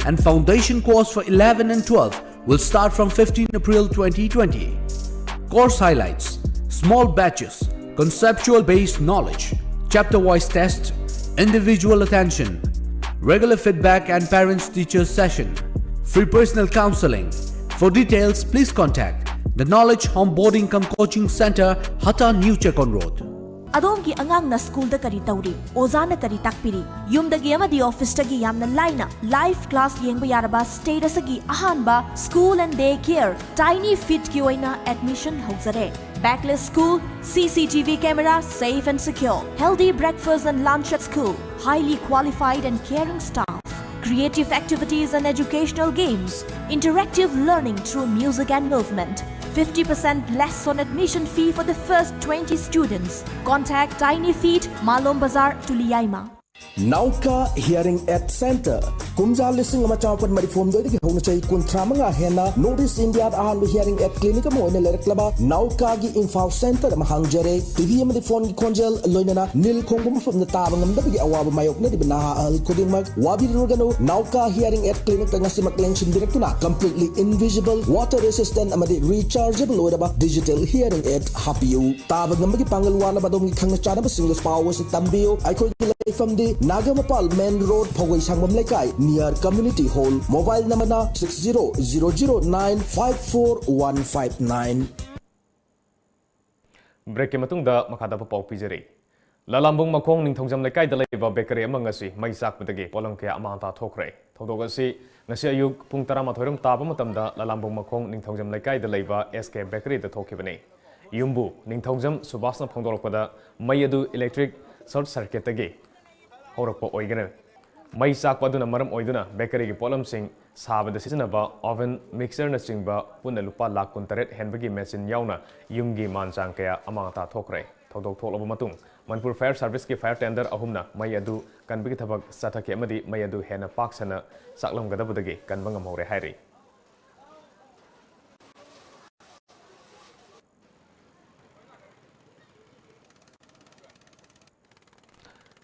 and foundation course for eleven and twelve will start from fifteen April twenty twenty. Course highlights: small batches, conceptual based knowledge, chapter wise test, individual attention, regular feedback and parents teachers session, free personal counseling. For details, please contact the Knowledge Home Boarding cum Coaching Center, Hata New Chekon Road. ꯑꯗꯣꯝꯒꯤ ꯑꯉꯥꯡꯅ ꯁ꯭ꯀꯨꯜꯗ ꯀꯔꯤ ꯇꯧꯔꯤ? ꯑꯣꯖꯥꯅ ꯀꯔꯤ ꯇꯥꯛꯄꯤꯔꯤ? ꯌꯨꯝꯗꯒꯤ ꯑꯃꯗꯤ ꯑꯣꯐꯤꯁꯇꯒꯤ ꯌꯥꯝꯅ ꯂꯥꯏꯅ ꯂꯥꯏꯚ ꯀ꯭ꯂꯥꯁ ꯌꯦꯡꯕ ꯌꯥꯔꯕ ꯁ꯭ꯇꯦꯠ ꯑꯁꯤꯒꯤ ꯑꯍꯥꯟꯕ ꯁ꯭ꯀꯨꯜ ꯑꯦꯟ ꯗꯦ ꯀꯦꯌꯔ ꯇꯥꯏꯅꯤ ꯐꯤꯠꯀꯤ ꯑꯣꯏꯅ admission ꯍꯧꯖꯔꯦ꯫ Backless school, C C T V camera, safe and secure. Healthy breakfast and lunch at school. Highly qualified and caring staff. Creative activities and educational games. Interactive learning through music and movement. Fifty percent less on admission fee for the first twenty students. Contact Tiny Feet, Malom Bazar, Tuliaima. Nauka Hearing Aid Center. ꯀꯨꯝꯖꯥ ꯂꯤꯁꯤꯡ ꯑꯃ ꯆꯥꯃꯥꯄꯟ ꯃꯔꯤꯐꯨ ꯍꯨꯝꯗꯣꯏꯗꯒꯤ ꯍꯧꯅ ꯆꯍꯤ ꯀꯨꯟꯊ꯭ꯔꯥ ꯃꯉꯥ ꯍꯦꯟꯅ North East India ꯗ ꯑꯍꯥꯟꯕ hearing aid clinic ꯑꯃ ꯑꯣꯏꯅ ꯂꯩꯔꯛꯂꯕ ꯅꯥꯎꯀꯥꯒꯤ ꯏꯝꯐꯥꯜ ꯁꯦꯟꯇꯔ ꯑꯃ ꯍꯥꯡꯖꯔꯦ꯫ ꯇꯤ ꯚꯤ ꯑꯃꯗꯤ ꯐꯣꯟꯒꯤ ꯈꯣꯟꯖꯦꯜ, ꯂꯣꯏꯅꯅ ꯅꯤꯜ ꯈꯣꯡꯕ ꯃꯐꯝꯗ ꯇꯥꯕ ꯉꯝꯗꯕꯒꯤ ꯑꯋꯥꯕ ꯃꯥꯌꯣꯛꯅꯔꯤꯕ ꯅꯍꯥ ꯑꯍꯜ ꯈꯨꯗꯤꯡꯃꯛ ꯋꯥꯕꯤꯔꯨꯔꯒꯅꯨ꯫ ꯅꯥꯎꯀꯥ Hearing Aid Clinic ꯇ ꯉꯁꯤꯃꯛ ꯂꯦꯡꯁꯤꯟꯕꯤꯔꯛꯇꯨꯅ completely invisible, water resistant ꯑꯃꯗꯤ rechargeable ꯑꯣꯏꯔꯕ digital hearing aid ꯍꯥꯞꯄꯤꯌꯨ꯫ ꯇꯥꯕ ꯉꯝꯕꯒꯤ ꯄꯥꯡꯒꯜ ꯋꯥꯠꯂꯕ ꯑꯗꯣꯝꯒꯤ ꯈꯪꯅ ꯆꯥꯟꯅꯕꯁꯤꯡꯗꯁꯨ ꯄꯥꯎ ꯑꯁꯤ ꯇꯝꯕꯤꯌꯨ꯫ ꯑꯩꯈꯣꯏꯒꯤ ꯂꯩꯐꯝꯗꯤ ꯅꯥꯒꯥꯃꯄꯥꯜ main road, ꯐꯧꯒꯩ ꯁꯪꯕꯝ ꯂꯩꯀꯥꯏ, near community hall꯫ Mobile number ꯅ six zero zero zero nine five four one five nine꯫ ꯕ꯭ꯔꯦꯛꯀꯤ ꯃꯇꯨꯡꯗ ꯃꯈꯥ ꯇꯥꯕ ꯄꯥꯎ ꯄꯤꯖꯔꯤ꯫ ꯂꯂꯥꯝꯕꯨꯡ ꯃꯈꯣꯡ ꯅꯤꯡꯊꯧꯖꯝ ꯂꯩꯀꯥꯏꯗ ꯂꯩꯕ ꯕꯦꯀꯔꯤ ꯑꯃ ꯉꯁꯤ ꯃꯩ ꯆꯥꯛꯄꯗꯒꯤ ꯄꯣꯠꯂꯝ ꯀꯌꯥ ꯑꯃꯥꯡ ꯇꯥꯊꯣꯛꯈ꯭ꯔꯦ꯫ ꯊꯧꯗꯣꯛ ꯑꯁꯤ ꯉꯁꯤ ꯑꯌꯨꯛ ꯄꯨꯡ ꯇꯔꯥꯃꯥꯊꯣꯏ ꯔꯣꯝ ꯇꯥꯕ ꯃꯇꯝꯗ ꯂꯂꯥꯝꯕꯨꯡ ꯃꯈꯣꯡ ꯅꯤꯡꯊꯧꯖꯝ ꯂꯩꯀꯥꯏꯗ ꯂꯩꯕ ꯑꯦꯁ ꯀꯦ ꯕꯦꯀꯔꯤꯗ ꯊꯣꯛꯈꯤꯕꯅꯤ꯫ ꯌꯨꯝꯕꯨ ꯅꯤꯡꯊꯧꯖꯝ ꯁꯨꯕꯥꯁꯅ ꯐꯣꯡꯗꯣꯔꯛꯄꯗ ꯃꯩ ꯑꯗꯨ electric short circuit ꯇꯒꯤ ꯍꯧꯔꯛꯄ ꯑꯣꯏꯒꯅꯤ꯫ ꯃꯩ ꯆꯥꯛꯄ ꯑꯗꯨꯅ ꯃꯔꯝ ꯑꯣꯏꯗꯨꯅ ꯕꯦꯀꯔꯤꯒꯤ ꯄꯣꯠꯂꯝꯁꯤꯡ ꯁꯥꯕꯗ ꯁꯤꯖꯤꯟꯅꯕ ꯑꯣꯚꯟ, ꯃꯤꯛꯁꯔꯅꯆꯤꯡꯕ ꯄꯨꯟꯅ ꯂꯨꯄꯥ ꯂꯥꯈ ꯀꯨꯟꯇꯔꯦꯠ ꯍꯦꯟꯕꯒꯤ ꯃꯦꯆꯤꯟ ꯌꯥꯎꯅ ꯌꯨꯝꯒꯤ ꯃꯥꯟ ꯆꯥꯡ ꯀꯌꯥ ꯑꯃꯥꯡ ꯑꯇꯥ ꯊꯣꯛꯈ꯭ꯔꯦ꯫ ꯊꯧꯗꯣꯛ ꯊꯣꯛꯂꯕ ꯃꯇꯨꯡ ꯃꯅꯤꯄꯨꯔ ꯐꯥꯌꯔ ꯁꯥꯔꯚꯤꯁꯀꯤ ꯐꯥꯌꯔ ꯇꯦꯟꯗꯔ ꯑꯍꯨꯝꯅ ꯃꯩ ꯑꯗꯨ ꯀꯟꯕꯒꯤ ꯊꯕꯛ ꯆꯠꯊꯈꯤ ꯑꯃꯗꯤ ꯃꯩ ꯑꯗꯨ ꯍꯦꯟꯅ ꯄꯥꯛ ꯁꯟꯅ ꯆꯥꯛꯂꯝꯒꯗꯕꯗꯒꯤ ꯀꯟꯕ ꯉꯝꯍꯧꯔꯦ ꯍꯥꯏꯔꯤ꯫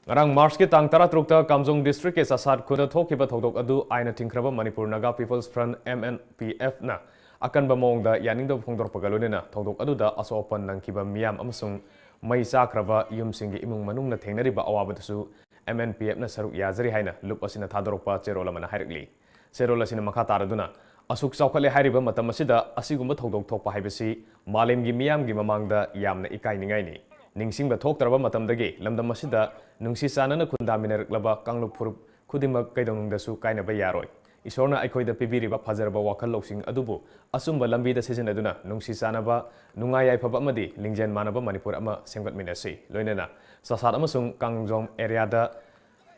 ꯉꯔꯥꯡ ꯃꯥꯔꯆꯀꯤ ꯇꯥꯡ ꯇꯔꯥꯇꯔꯨꯛꯇ ꯀꯥꯝꯖꯣꯡ ꯗꯤꯁꯇ꯭ꯔꯤꯛꯀꯤ ꯆꯥꯁꯥꯠ ꯈꯨꯜꯗ ꯊꯣꯛꯈꯤꯕ ꯊꯧꯗꯣꯛ ꯑꯗꯨ ꯑꯥꯏꯟꯅ ꯊꯤꯡꯈ꯭ꯔꯕ Manipur Naga people's front, M N P F, ꯅ ꯑꯀꯟꯕ ꯃꯑꯣꯡꯗ ꯌꯥꯅꯤꯡꯗꯕ ꯐꯣꯡꯗꯣꯔꯛꯄꯒ ꯂꯣꯏꯅꯅ ꯊꯧꯗꯣꯛ ꯑꯗꯨꯗ ꯑꯁꯣꯛ ꯑꯄꯟ ꯅꯪꯈꯤꯕ ꯃꯤꯌꯥꯝ ꯑꯃꯁꯨꯡ ꯃꯩ ꯆꯥꯈ꯭ꯔꯕ ꯌꯨꯝꯁꯤꯡꯒꯤ ꯏꯃꯨꯡ ꯃꯅꯨꯡꯅ ꯊꯦꯡꯅꯔꯤꯕ ꯑꯋꯥꯕꯗꯁꯨ M N P F ꯅ ꯁꯔꯨꯛ ꯌꯥꯖꯔꯤ ꯍꯥꯏꯅ ꯂꯨꯞ ꯑꯁꯤꯅ ꯊꯥꯗꯣꯔꯛꯄ ꯆꯦꯔꯣꯜ ꯑꯃꯅ ꯍꯥꯏꯔꯛꯂꯤ꯫ ꯆꯦꯔꯣꯜ ꯑꯁꯤꯅ ꯃꯈꯥ ꯇꯥꯔꯗꯨꯅ, "ꯑꯁꯨꯛ ꯆꯥꯎꯈꯠꯂꯦ ꯍꯥꯏꯔꯤꯕ ꯃꯇꯝ ꯑꯁꯤꯗ ꯑꯁꯤꯒꯨꯝꯕ ꯊꯧꯗꯣꯛ ꯊꯣꯛꯄ ꯍꯥꯏꯕꯁꯤ ꯃꯥꯂꯦꯝꯒꯤ ꯃꯤꯌꯥꯝꯒꯤ ꯃꯃꯥꯡꯗ ꯌꯥꯝꯅ ꯏꯀꯥꯏꯅꯤꯡꯉꯥꯏꯅꯤ꯫ ꯅꯤꯡꯁꯤꯡꯕ ꯊꯣꯛꯇ꯭ꯔꯕ ꯃꯇꯝꯗꯒꯤ ꯂꯝꯗꯝ ꯑꯁꯤꯗ ꯅꯨꯡꯁꯤ ꯆꯥꯟꯅꯅ ꯈꯨꯟꯗꯥꯃꯤꯟꯅꯔꯛꯂꯕ ꯀꯥꯡꯂꯨꯞ ꯐꯨꯔꯨꯞ ꯈꯨꯗꯤꯡꯃꯛ ꯀꯩꯗꯧꯅꯨꯡꯗꯁꯨ ꯀꯥꯏꯅꯕ ꯌꯥꯔꯣꯏ꯫ ꯏꯁꯣꯔꯅ ꯑꯩꯈꯣꯏꯗ ꯄꯤꯕꯤꯔꯤꯕ ꯐꯖꯔꯕ ꯋꯥꯈꯜ ꯂꯧꯁꯤꯡ ꯑꯗꯨꯕꯨ ꯑꯆꯨꯝꯕ ꯂꯝꯕꯤꯗ ꯁꯤꯖꯤꯟꯅꯗꯨꯅ ꯅꯨꯡꯁꯤ ꯆꯥꯟꯅꯕ, ꯅꯨꯡꯉꯥꯏ ꯌꯥꯏꯐꯕ ꯑꯃꯗꯤ ꯂꯤꯡꯖꯦꯜ ꯃꯥꯟꯅꯕ ꯃꯅꯤꯄꯨꯔ ꯑꯃ ꯁꯦꯝꯒꯠꯃꯤꯟꯅꯁꯤ꯫" ꯂꯣꯏꯅꯅ ꯆꯥꯁꯥꯠ ꯑꯃꯁꯨꯡ ꯀꯥꯡꯖꯣꯡ ꯑꯦꯔꯤꯌꯥꯗ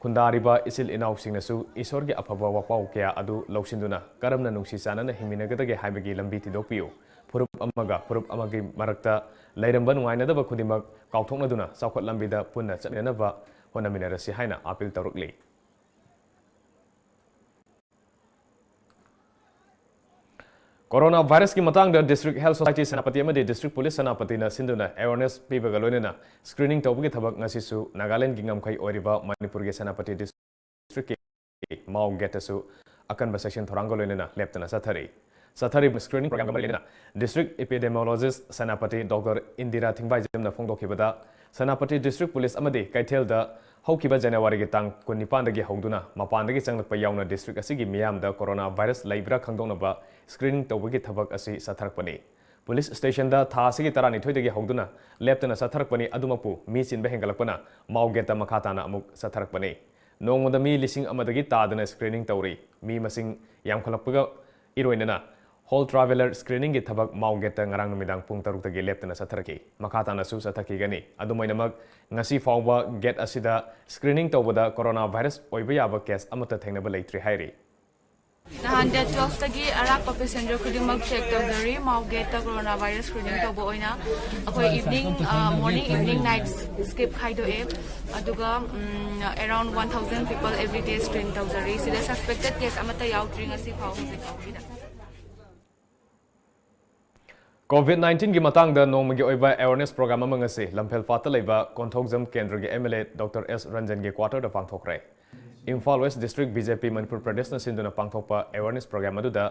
ꯈꯨꯟꯗꯥꯔꯤꯕ ꯏꯆꯤꯜ ꯏꯅꯥꯎꯁꯤꯡꯅꯁꯨ ꯏꯁꯣꯔꯒꯤ ꯑꯐꯕ ꯋꯥꯄꯥꯎ ꯀꯌꯥ ꯑꯗꯨ ꯂꯧꯁꯤꯟꯗꯨꯅ ꯀꯔꯝꯅ ꯅꯨꯡꯁꯤ ꯆꯥꯟꯅꯅ ꯍꯤꯡꯃꯤꯟꯅꯒꯗꯒꯦ ꯍꯥꯏꯕꯒꯤ ꯂꯝꯕꯤ ꯊꯤꯗꯣꯛꯄꯤꯌꯨ꯫ ꯐꯨꯔꯨꯞ ꯑꯃꯒ ꯐꯨꯔꯨꯞ ꯑꯃꯒꯤ ꯃꯔꯛꯇ ꯂꯩꯔꯝꯕ ꯅꯨꯡꯉꯥꯏꯅꯗꯕ ꯈꯨꯗꯤꯡꯃꯛ ꯀꯥꯎꯊꯣꯛꯅꯗꯨꯅ ꯆꯥꯎꯈꯠ ꯂꯝꯕꯤꯗ ꯄꯨꯟꯅ ꯆꯠꯃꯤꯟꯅꯅꯕ ꯍꯣꯠꯅꯃꯤꯟꯅꯔꯁꯤ ꯍꯥꯏꯅ ꯑꯥꯄꯤꯜ ꯇꯧꯔꯛꯂꯤ꯫ ꯀꯣꯔꯣꯅꯥ ꯚꯥꯏꯔꯁꯀꯤ ꯃꯇꯥꯡꯗ District Health Society ꯁꯦꯅꯥꯄꯇꯤ ꯑꯃꯗꯤ District Police ꯁꯦꯅꯥꯄꯇꯤꯅ ꯁꯤꯟꯗꯨꯅ awareness ꯄꯤꯕꯒ ꯂꯣꯏꯅꯅ screening ꯇꯧꯕꯒꯤ ꯊꯕꯛ ꯉꯁꯤꯁꯨ ꯅꯥꯒꯥꯂꯦꯟꯗꯒꯤ ꯉꯝꯈꯩ ꯑꯣꯏꯔꯤꯕ ꯃꯅꯤꯄꯨꯔꯒꯤ ꯁꯦꯅꯥꯄꯇꯤ District ꯀꯤ ꯃꯥꯎ ꯒꯦꯠꯇꯁꯨ ꯑꯀꯟꯕ ꯆꯦꯛꯁꯤꯟ ꯊꯧꯔꯥꯡꯒ ꯂꯣꯏꯅꯅ ꯂꯦꯞꯇꯅ ꯆꯠꯊꯔꯤ꯫ ꯆꯠꯊꯔꯤꯕ screening program ꯒ ꯃꯔꯤ ꯂꯩꯅꯅ District Epidemiologist Senapati Doctor Indira ꯊꯤꯡꯕꯥꯏꯖꯝꯅ ꯐꯣꯡꯗꯣꯛꯈꯤꯕꯗ, Senapati District Police ꯑꯃꯗꯤ ꯀꯩꯊꯦꯜꯗ ꯍꯧꯈꯤꯕ January ꯒꯤ ꯇꯥꯡ ꯀꯨꯟꯅꯤꯄꯥꯟꯗꯒꯤ ꯍꯧꯗꯨꯅ ꯃꯄꯥꯟꯗꯒꯤ ꯆꯪꯂꯛꯄ ꯌꯥꯎꯅ district ꯑꯁꯤꯒꯤ ꯃꯤꯌꯥꯝꯗ ꯀꯣꯔꯣꯅꯥ ꯚꯥꯏꯔꯁ ꯂꯩꯕ꯭ꯔꯥ ꯈꯪꯗꯣꯛꯅꯕ screening ꯇꯧꯕꯒꯤ ꯊꯕꯛ ꯑꯁꯤ ꯆꯠꯊꯔꯛꯄꯅꯤ꯫ Police station ꯗ ꯊꯥ ꯑꯁꯤꯒꯤ ꯇꯔꯥꯅꯤꯊꯣꯏꯗꯒꯤ ꯍꯧꯗꯨꯅ ꯂꯦꯞꯇꯅ ꯆꯠꯊꯔꯛꯄꯅꯤ꯫ ꯑꯗꯨꯃꯛꯄꯨ ꯃꯤ ꯆꯤꯟꯕ ꯍꯦꯟꯒꯠꯂꯛꯄꯅ ꯃꯥꯎ ꯒꯦꯠꯇ ꯃꯈꯥ ꯇꯥꯅ ꯑꯃꯨꯛ ꯆꯠꯊꯔꯛꯄꯅꯤ꯫ ꯅꯣꯡꯃꯗ ꯃꯤ ꯂꯤꯁꯤꯡ ꯑꯃꯗꯒꯤ ꯇꯥꯗꯅ screening ꯇꯧꯔꯤ꯫ ꯃꯤ ꯃꯁꯤꯡ ꯌꯥꯝꯈꯠꯂꯛꯄꯒ ꯏꯔꯣꯏꯅꯅ Hall Traveller Screeningꯒꯤ ꯊꯕꯛ Mao Gateꯇ ꯉꯔꯥꯡ ꯅꯨꯃꯤꯗꯥꯡ ꯄꯨꯡ ꯇꯔꯨꯛꯇꯒꯤ ꯂꯦꯞꯇꯅ ꯆꯠꯊꯔꯛꯈꯤ꯫ ꯃꯈꯥ ꯇꯥꯅꯁꯨ ꯆꯠꯊꯈꯤꯒꯅꯤ꯫ ꯑꯗꯨꯝ ꯑꯣꯏꯅꯃꯛ, ꯉꯁꯤ ꯐꯥꯎꯕ gate ꯑꯁꯤꯗ screening ꯇꯧꯕꯗ corona virus ꯑꯣꯏꯕ ꯌꯥꯕ case ꯑꯃꯠꯇ ꯊꯦꯡꯅꯕ ꯂꯩꯇ꯭ꯔꯤ ꯍꯥꯏꯔꯤ꯫ ꯅꯍꯥꯟ date twelveꯇꯒꯤ ꯑꯔꯥꯛꯄ passenger ꯈꯨꯗꯤꯡꯃꯛ check ꯇꯧꯖꯔꯤ꯫ Mao Gateꯇ corona virus screening ꯇꯧꯕ ꯑꯣꯏꯅ ꯑꯩꯈꯣꯏ evening, ꯑ, morning, evening, night skip ꯈꯥꯏꯗꯣꯛꯑꯦ꯫ ꯑꯗꯨꯒ, ꯎꯝ, around one thousand people every day screen ꯇꯧꯖꯔꯤ꯫ ꯁꯤꯗ suspected case ꯑꯃꯠꯇ ꯌꯥꯎꯗ꯭ꯔꯤ ꯉꯁꯤ ꯐꯥꯎ ꯍꯧꯖꯤꯛ ꯐꯥꯎꯒꯤꯗ꯫ COVID nineteenꯒꯤ ꯃꯇꯥꯡꯗ ꯅꯣꯡꯃꯒꯤ ꯑꯣꯏꯕ awareness program ꯑꯃ ꯉꯁꯤ ꯂꯝꯐꯦꯜ ꯄꯥꯠꯇ ꯂꯩꯕ ꯀꯣꯟꯊꯧꯖꯝ ꯀꯦꯟꯗ꯭ꯔꯒꯤ MLA Doctor S ꯔꯟꯖꯟꯒꯤ quarterꯗ ꯄꯥꯡꯊꯣꯛꯈ꯭ꯔꯦ꯫ Imphal West District BJP Manipur ꯄ꯭ꯔꯗꯦꯁꯅ ꯁꯤꯟꯗꯨꯅ ꯄꯥꯡꯊꯣꯛꯄ awareness program ꯑꯗꯨꯗ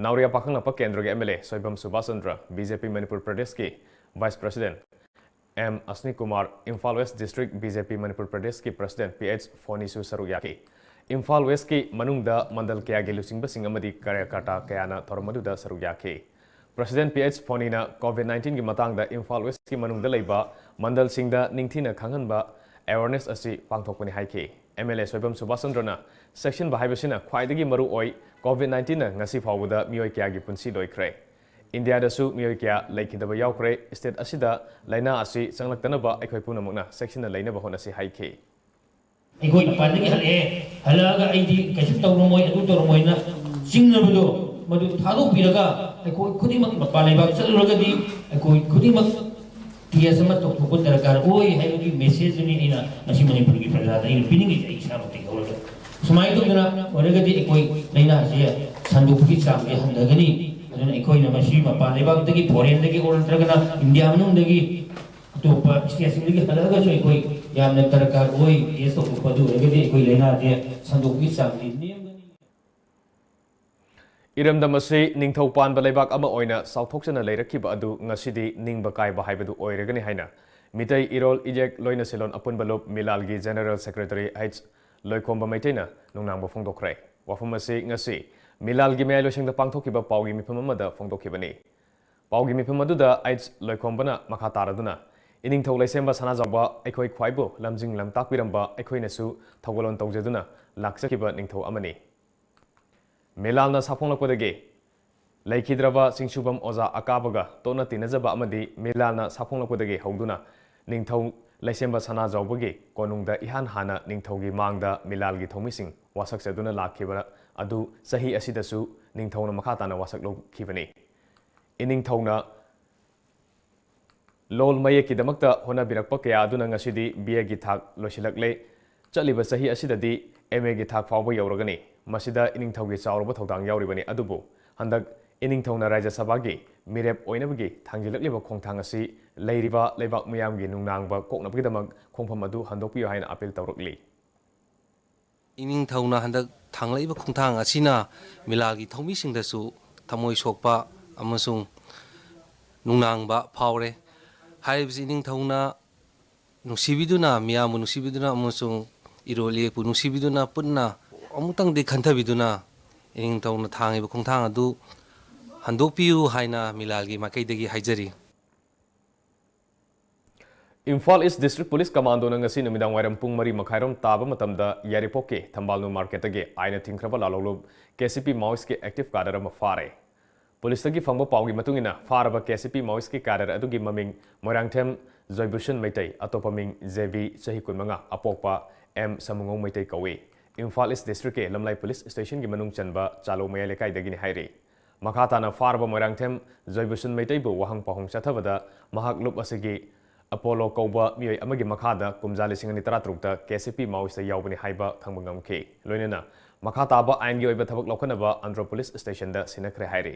ꯅꯥꯎꯔꯤꯌꯥ ꯄꯥꯈꯪꯂꯥꯛꯄ ꯀꯦꯟꯗ꯭ꯔꯒꯤ MLA ꯁꯣꯏꯕꯝ ꯁꯨꯕꯥꯁ ꯆꯟꯗ꯭ꯔ, BJP ꯃꯅꯤꯄꯨꯔ ꯄ꯭ꯔꯗꯦꯁꯀꯤ Vice President M ꯑꯁꯅꯤ Kumar, Imphal West District BJP Manipur ꯄ꯭ꯔꯗꯦꯁꯀꯤ President P H ꯐꯣꯅꯤꯁꯨ ꯁꯔꯨꯛ ꯌꯥꯈꯤ꯫ ꯏꯝꯐꯥꯜ Westꯀꯤ ꯃꯅꯨꯡꯗ ꯃꯟꯗꯜ ꯀꯌꯥꯒꯤ ꯂꯨꯆꯤꯡꯕꯁꯤꯡ ꯑꯃꯗꯤ ꯀꯥꯔꯌꯀꯔꯇꯥ ꯀꯌꯥꯅ ꯊꯧꯔꯝ ꯑꯗꯨꯗ ꯁꯔꯨꯛ ꯌꯥꯈꯤ꯫ President P H ꯐꯣꯅꯤꯅ COVID nineteenꯒꯤ ꯃꯇꯥꯡꯗ ꯏꯝꯐꯥꯜ Westꯀꯤ ꯃꯅꯨꯡꯗ ꯂꯩꯕ ꯃꯟꯗꯜꯁꯤꯡꯗ ꯅꯤꯡꯊꯤꯅ ꯈꯪꯍꯟꯕ awareness ꯑꯁꯤ ꯄꯥꯡꯊꯣꯛꯄꯅꯤ ꯍꯥꯏꯈꯤ꯫ MLA ꯁꯣꯏꯕꯝ ꯁꯨꯕꯥꯁ ꯆꯟꯗ꯭ꯔꯅ ꯆꯦꯛꯁꯤꯟꯕ ꯍꯥꯏꯕꯁꯤꯅ ꯈ꯭ꯋꯥꯏꯗꯒꯤ ꯃꯔꯨ ꯑꯣꯏ, COVID nineteenꯅ ꯉꯁꯤ ꯐꯥꯎꯕꯗ ꯃꯤꯑꯣꯏ ꯀꯌꯥꯒꯤ ꯄꯨꯟꯁꯤ ꯂꯣꯏꯈ꯭ꯔꯦ꯫ ꯏꯟꯗꯤꯌꯥꯗꯁꯨ ꯃꯤꯑꯣꯏ ꯀꯌꯥ ꯂꯩꯈꯤꯗꯕ ꯌꯥꯎꯈ꯭ꯔꯦ꯫ State ꯑꯁꯤꯗ ꯂꯥꯏꯅꯥ ꯑꯁꯤ ꯆꯪꯂꯛꯇꯅꯕ ꯑꯩꯈꯣꯏ ꯄꯨꯝꯅꯃꯛꯅ ꯆꯦꯛꯁꯤꯟꯅ ꯂꯩꯅꯕ ꯍꯣꯠꯅꯁꯤ ꯍꯥꯏꯈꯤ꯫ ꯑꯩꯈꯣꯏ ꯃꯄꯥꯟꯗꯒꯤ ꯍꯜꯂꯛꯑꯦ, ꯍꯜꯂꯛꯑꯒ "ꯑꯩꯗꯤ ꯀꯩꯁꯨ ꯇꯧꯔꯝꯃꯣꯏ, ꯑꯗꯨ ꯇꯧꯔꯝꯃꯣꯏꯅ" ꯆꯤꯡꯅꯕꯗꯣ, ꯃꯗꯨ ꯊꯥꯗꯣꯛꯄꯤꯔꯒ ꯑꯩꯈꯣꯏ ꯈꯨꯗꯤꯡꯃꯛ ꯃꯄꯥꯟ ꯂꯩꯕꯥꯛ ꯆꯠꯂꯨꯔꯒꯗꯤ ꯑꯩꯈꯣꯏ ꯈꯨꯗꯤꯡꯃꯛ test ꯑꯃ ꯇꯧꯊꯣꯛꯄ ꯗꯔꯀꯥꯔ ꯑꯣꯏ ꯍꯥꯏꯕꯒꯤ messageꯗꯨꯅꯤ ꯑꯩꯅ ꯉꯁꯤ ꯃꯅꯤꯄꯨꯔꯒꯤ ꯄ꯭ꯔꯖꯥꯗ ꯑꯩꯅ ꯄꯤꯅꯤꯡꯉꯤꯁꯦ, ꯑꯩ ꯏꯁꯥꯃꯛꯇꯒꯤ ꯍꯧꯔꯒ꯫ ꯁꯨꯃꯥꯏꯅ ꯇꯧꯗꯅ ꯑꯣꯏꯔꯒꯗꯤ ꯑꯩꯈꯣꯏ ꯂꯥꯏꯅꯥꯁꯦ ꯁꯟꯗꯣꯛꯄꯒꯤ ꯆꯥꯡꯁꯦ ꯍꯟꯊꯒꯅꯤ꯫ ꯑꯗꯨꯅ ꯑꯩꯈꯣꯏꯅ ꯃꯁꯤ ꯃꯄꯥꯟ ꯂꯩꯕꯥꯛꯇꯒꯤ, foreignꯗꯒꯤ ꯑꯣꯔ ꯅꯠꯇ꯭ꯔꯒꯅ ꯏꯟꯗꯤꯌꯥ ꯃꯅꯨꯡꯗꯒꯤ ꯑꯇꯣꯞꯄ stateꯁꯤꯡꯗꯒꯤ ꯍꯜꯂꯛꯑꯒꯁꯨ ꯑꯩꯈꯣꯏ ꯌꯥꯝꯅ ꯗꯔꯀꯥꯔ ꯑꯣꯏ꯫ Test ꯇꯧꯊꯣꯛꯄ ꯑꯗꯨ ꯑꯣꯏꯔꯒꯗꯤ ꯑꯩꯈꯣꯏ ꯂꯥꯏꯅꯥꯁꯦ ꯁꯟꯗꯣꯛꯄꯒꯤ ꯆꯥꯡꯁꯤ ꯅꯦꯝꯒꯅꯤ꯫ ꯏꯔꯝꯗꯝ ꯑꯁꯤ ꯅꯤꯡꯊꯧ ꯄꯥꯟꯕ ꯂꯩꯕꯥꯛ ꯑꯃ ꯑꯣꯏꯅ ꯆꯥꯎꯊꯣꯛꯆꯅ ꯂꯩꯔꯛꯈꯤꯕ ꯑꯗꯨ ꯉꯁꯤꯗꯤ ꯅꯤꯡꯕ ꯀꯥꯏꯕ ꯍꯥꯏꯕꯗꯨ ꯑꯣꯏꯔꯒꯅꯤ ꯍꯥꯏꯅ ꯃꯤꯇꯩ ꯏꯔꯣꯜ ꯏꯌꯦꯛ ꯂꯣꯏꯅ ꯁꯤꯂꯣꯟ ꯑꯄꯨꯟꯕ ꯂꯨꯞ ꯃꯤꯂꯥꯜꯒꯤ General Secretary H ꯂꯣꯏꯈꯣꯝꯕ ꯃꯩꯇꯩꯅ ꯅꯨꯡꯅꯥꯡꯕ ꯐꯣꯡꯗꯣꯛꯈ꯭ꯔꯦ꯫ ꯋꯥꯐꯝ ꯑꯁꯤ ꯉꯁꯤ ꯃꯤꯂꯥꯜꯒꯤ ꯃꯌꯥꯏ ꯂꯣꯏꯁꯪꯗ ꯄꯥꯡꯊꯣꯛꯈꯤꯕ ꯄꯥꯎꯒꯤ ꯃꯤꯐꯝ ꯑꯃꯗ ꯐꯣꯡꯗꯣꯛꯈꯤꯕꯅꯤ꯫ ꯄꯥꯎꯒꯤ ꯃꯤꯐꯝ ꯑꯗꯨꯗ H ꯂꯣꯏꯈꯣꯝꯕꯅ ꯃꯈꯥ ꯇꯥꯔꯗꯨꯅ, "ꯏꯅꯤꯡꯊꯧ ꯂꯩꯁꯦꯝꯕ ꯁꯅꯥꯖꯥꯎꯕ ꯑꯩꯈꯣꯏ ꯈ꯭ꯋꯥꯏꯕꯨ ꯂꯝꯖꯤꯡ ꯂꯝꯇꯥꯛꯄꯤꯔꯝꯕ ꯑꯩꯈꯣꯏꯅꯁꯨ ꯊꯧꯒꯜꯂꯣꯟ ꯇꯧꯖꯗꯨꯅ ꯂꯥꯛꯆꯈꯤꯕ ꯅꯤꯡꯊꯧ ꯑꯃꯅꯤ꯫ ꯃꯤꯂꯥꯜꯅ ꯁꯥꯐꯣꯡꯂꯛꯄꯗꯒꯤ ꯂꯩꯈꯤꯗ꯭ꯔꯕ ꯆꯤꯡꯁꯨꯕꯝ ꯑꯣꯖꯥ ꯑꯀꯥꯕꯒ ꯇꯣꯠꯅ ꯇꯤꯟꯅꯖꯕ ꯑꯃꯗꯤ ꯃꯤꯂꯥꯜꯅ ꯁꯥꯐꯣꯡꯂꯛꯄꯗꯒꯤ ꯍꯧꯗꯨꯅ ꯅꯤꯡꯊꯧ ꯂꯩꯁꯦꯝꯕ ꯁꯅꯥꯖꯥꯎꯕꯒꯤ ꯀꯣꯅꯨꯡꯗ ꯏꯍꯥꯟ ꯍꯥꯟꯅ ꯅꯤꯡꯊꯧꯒꯤ ꯃꯥꯡꯗ ꯃꯤꯂꯥꯜꯒꯤ ꯊꯧꯃꯤꯁꯤꯡ ꯋꯥꯁꯛꯆꯗꯨꯅ ꯂꯥꯛꯈꯤꯕ ꯑꯗꯨ ꯆꯍꯤ ꯑꯁꯤꯗꯁꯨ ꯅꯤꯡꯊꯧꯅ ꯃꯈꯥ ꯇꯥꯅ ꯋꯥꯁꯛ ꯂꯧꯈꯤꯕꯅꯤ꯫ ꯏꯅꯤꯡꯊꯧꯅ ꯂꯣꯜ ꯃꯌꯦꯛꯀꯤꯗꯃꯛꯇ ꯍꯣꯠꯅꯕꯤꯔꯛꯄ ꯀꯌꯥ ꯑꯗꯨꯅ ꯉꯁꯤꯗꯤ ꯕꯤ ꯑꯦꯒꯤ ꯊꯥꯛ ꯂꯣꯏꯁꯤꯜꯂꯛꯂꯦ꯫ ꯆꯠꯂꯤꯕ ꯆꯍꯤ ꯑꯁꯤꯗꯗꯤ ꯑꯦꯝ ꯑꯦꯒꯤ ꯊꯥꯛ ꯐꯥꯎꯕ ꯌꯧꯔꯒꯅꯤ꯫ ꯃꯁꯤꯗ ꯏꯅꯤꯡꯊꯧꯒꯤ ꯆꯥꯎꯔꯕ ꯊꯧꯗꯥꯡ ꯌꯥꯎꯔꯤꯕꯅꯤ꯫ ꯑꯗꯨꯕꯨ ꯍꯟꯗꯛ ꯏꯅꯤꯡꯊꯧꯅ ꯔꯥꯖ꯭ꯌ ꯁꯚꯥꯒꯤ ꯃꯤꯔꯦꯞ ꯑꯣꯏꯅꯕꯒꯤ ꯊꯥꯡꯖꯤꯜꯂꯛꯂꯤꯕ ꯈꯣꯡꯊꯥꯡ ꯑꯁꯤ ꯂꯩꯔꯤꯕ ꯂꯩꯕꯥꯛ ꯃꯤꯌꯥꯝꯒꯤ ꯅꯨꯡꯅꯥꯡꯕ ꯀꯣꯛꯅꯕꯒꯤꯗꯃꯛ ꯈꯣꯡꯐꯝ ꯑꯗꯨ ꯍꯟꯗꯣꯛꯄꯤꯌꯨ ꯍꯥꯏꯅ ꯑꯥꯄꯤꯜ ꯇꯧꯔꯛꯂꯤ꯫ ꯏꯅꯤꯡꯊꯧꯅ ꯍꯟꯗꯛ ꯊꯥꯡꯂꯛꯏꯕ ꯈꯣꯡꯊꯥꯡ ꯑꯁꯤꯅ ꯃꯤꯂꯥꯜꯒꯤ ꯊꯧꯃꯤꯁꯤꯡꯗꯁꯨ ꯊꯃꯣꯏ ꯁꯣꯛꯄ ꯑꯃꯁꯨꯡ ꯅꯨꯡꯅꯥꯡꯕ ꯐꯥꯎꯔꯦ꯫ ꯍꯥꯏꯔꯤꯕꯁꯤ ꯏꯅꯤꯡꯊꯧꯅ ꯅꯨꯡꯁꯤꯕꯤꯗꯨꯅ, ꯃꯤꯌꯥꯝꯕꯨ ꯅꯨꯡꯁꯤꯕꯤꯗꯨꯅ ꯑꯃꯁꯨꯡ ꯏꯔꯣꯜ ꯏꯌꯦꯛꯄꯨ ꯅꯨꯡꯁꯤꯕꯤꯗꯨꯅ ꯄꯨꯟꯅ ꯑꯃꯨꯛꯇꯪꯗꯤ ꯈꯟꯊꯕꯤꯗꯨꯅ ꯏꯅꯤꯡꯊꯧꯅ ꯊꯥꯡꯉꯤꯕ ꯈꯣꯡꯊꯥꯡ ꯑꯗꯨ ꯍꯟꯗꯣꯛꯄꯤꯌꯨ ꯍꯥꯏꯅ ꯃꯤꯂꯥꯜꯒꯤ ꯃꯥꯏꯀꯩꯗꯒꯤ ꯍꯥꯏꯖꯔꯤ꯫ ꯏꯝꯐꯥꯜ ꯏꯁ ꯗꯤꯁꯇ꯭ꯔꯤꯛ ꯄꯨꯂꯤꯁ ꯀꯃꯥꯟꯗꯣꯅ ꯉꯁꯤ ꯅꯨꯃꯤꯗꯥꯡ ꯋꯥꯏꯔꯝ ꯄꯨꯡ ꯃꯔꯤ ꯃꯈꯥꯏꯔꯣꯝ ꯇꯥꯕ ꯃꯇꯝꯗ ꯌꯥꯏꯔꯤꯄꯣꯛꯀꯤ ꯊꯝꯕꯥꯜꯅꯨ ꯃꯥꯔꯀꯦꯠꯇꯒꯤ ꯑꯥꯏꯟꯅ ꯊꯤꯡꯈ꯭ꯔꯕ ꯂꯥꯂꯣꯡꯂꯨꯞ ꯀꯦ ꯁꯤ ꯄꯤ ꯃꯥꯑꯣꯏꯁꯀꯤ ꯑꯦꯛꯇꯤꯚ ꯀꯥꯗꯔ ꯑꯃ ꯐꯥꯔꯦ꯫ ꯄꯨꯂꯤꯁꯇꯒꯤ ꯐꯪꯕ ꯄꯥꯎꯒꯤ ꯃꯇꯨꯡ ꯏꯟꯅ, ꯐꯥꯔꯕ ꯀꯦ ꯁꯤ ꯄꯤ ꯃꯥꯑꯣꯏꯁꯀꯤ ꯀꯥꯗꯔ ꯑꯗꯨꯒꯤ ꯃꯃꯤꯡ ꯃꯣꯏꯔꯥꯡꯊꯦꯝ ꯖꯣꯏꯕꯨꯁꯟ ꯃꯩꯇꯩ, ꯑꯇꯣꯞꯄ ꯃꯤꯡ ꯖꯦ ꯕꯤ, ꯆꯍꯤ ꯀꯨꯟꯃꯉꯥ, ꯑꯄꯣꯛꯄ ꯑꯦꯝ ꯁꯃꯨꯉꯧ ꯃꯩꯇꯩ ꯀꯧꯏ꯫ ꯏꯝꯐꯥꯜ ꯏꯁ ꯗꯤꯁꯇ꯭ꯔꯤꯛꯀꯤ ꯂꯝꯂꯥꯏ ꯄꯨꯂꯤꯁ ꯁ꯭ꯇꯦꯁꯟꯒꯤ ꯃꯅꯨꯡ ꯆꯟꯕ ꯆꯥꯂꯧ ꯃꯌꯥꯏ ꯂꯩꯀꯥꯏꯗꯒꯤꯅꯤ ꯍꯥꯏꯔꯤ꯫ ꯃꯈꯥ ꯇꯥꯅ ꯐꯥꯔꯕ ꯃꯣꯏꯔꯥꯡꯊꯦꯝ ꯖꯣꯏꯕꯨꯁꯟ ꯃꯩꯇꯩꯕꯨ ꯋꯥꯍꯪ ꯄꯥꯎꯍꯪ ꯆꯠꯊꯕꯗ ꯃꯍꯥꯛ ꯂꯨꯞ ꯑꯁꯤꯒꯤ ꯑꯄꯣꯂꯣ ꯀꯧꯕ ꯃꯤꯑꯣꯏ ꯑꯃꯒꯤ ꯃꯈꯥꯗ ꯀꯨꯝꯖꯥ ꯂꯤꯁꯤꯡ ꯑꯅꯤ ꯇꯔꯥꯇꯔꯨꯛꯇ ꯀꯦ ꯁꯤ ꯄꯤ ꯃꯥꯑꯣꯏꯁꯤꯗ ꯌꯥꯎꯕꯅꯤ ꯍꯥꯏꯕ ꯈꯪꯕ ꯉꯝꯈꯤ꯫ ꯂꯣꯏꯅꯅ ꯃꯈꯥ ꯇꯥꯕ ꯑꯥꯏꯟꯒꯤ ꯑꯣꯏꯕ ꯊꯕꯛ ꯂꯧꯈꯠꯅꯕ ꯑꯟꯗ꯭ꯔꯣ ꯄꯨꯂꯤꯁ ꯁ꯭ꯇꯦꯁꯟꯗ ꯁꯤꯟꯅꯈ꯭ꯔꯦ ꯍꯥꯏꯔꯤ꯫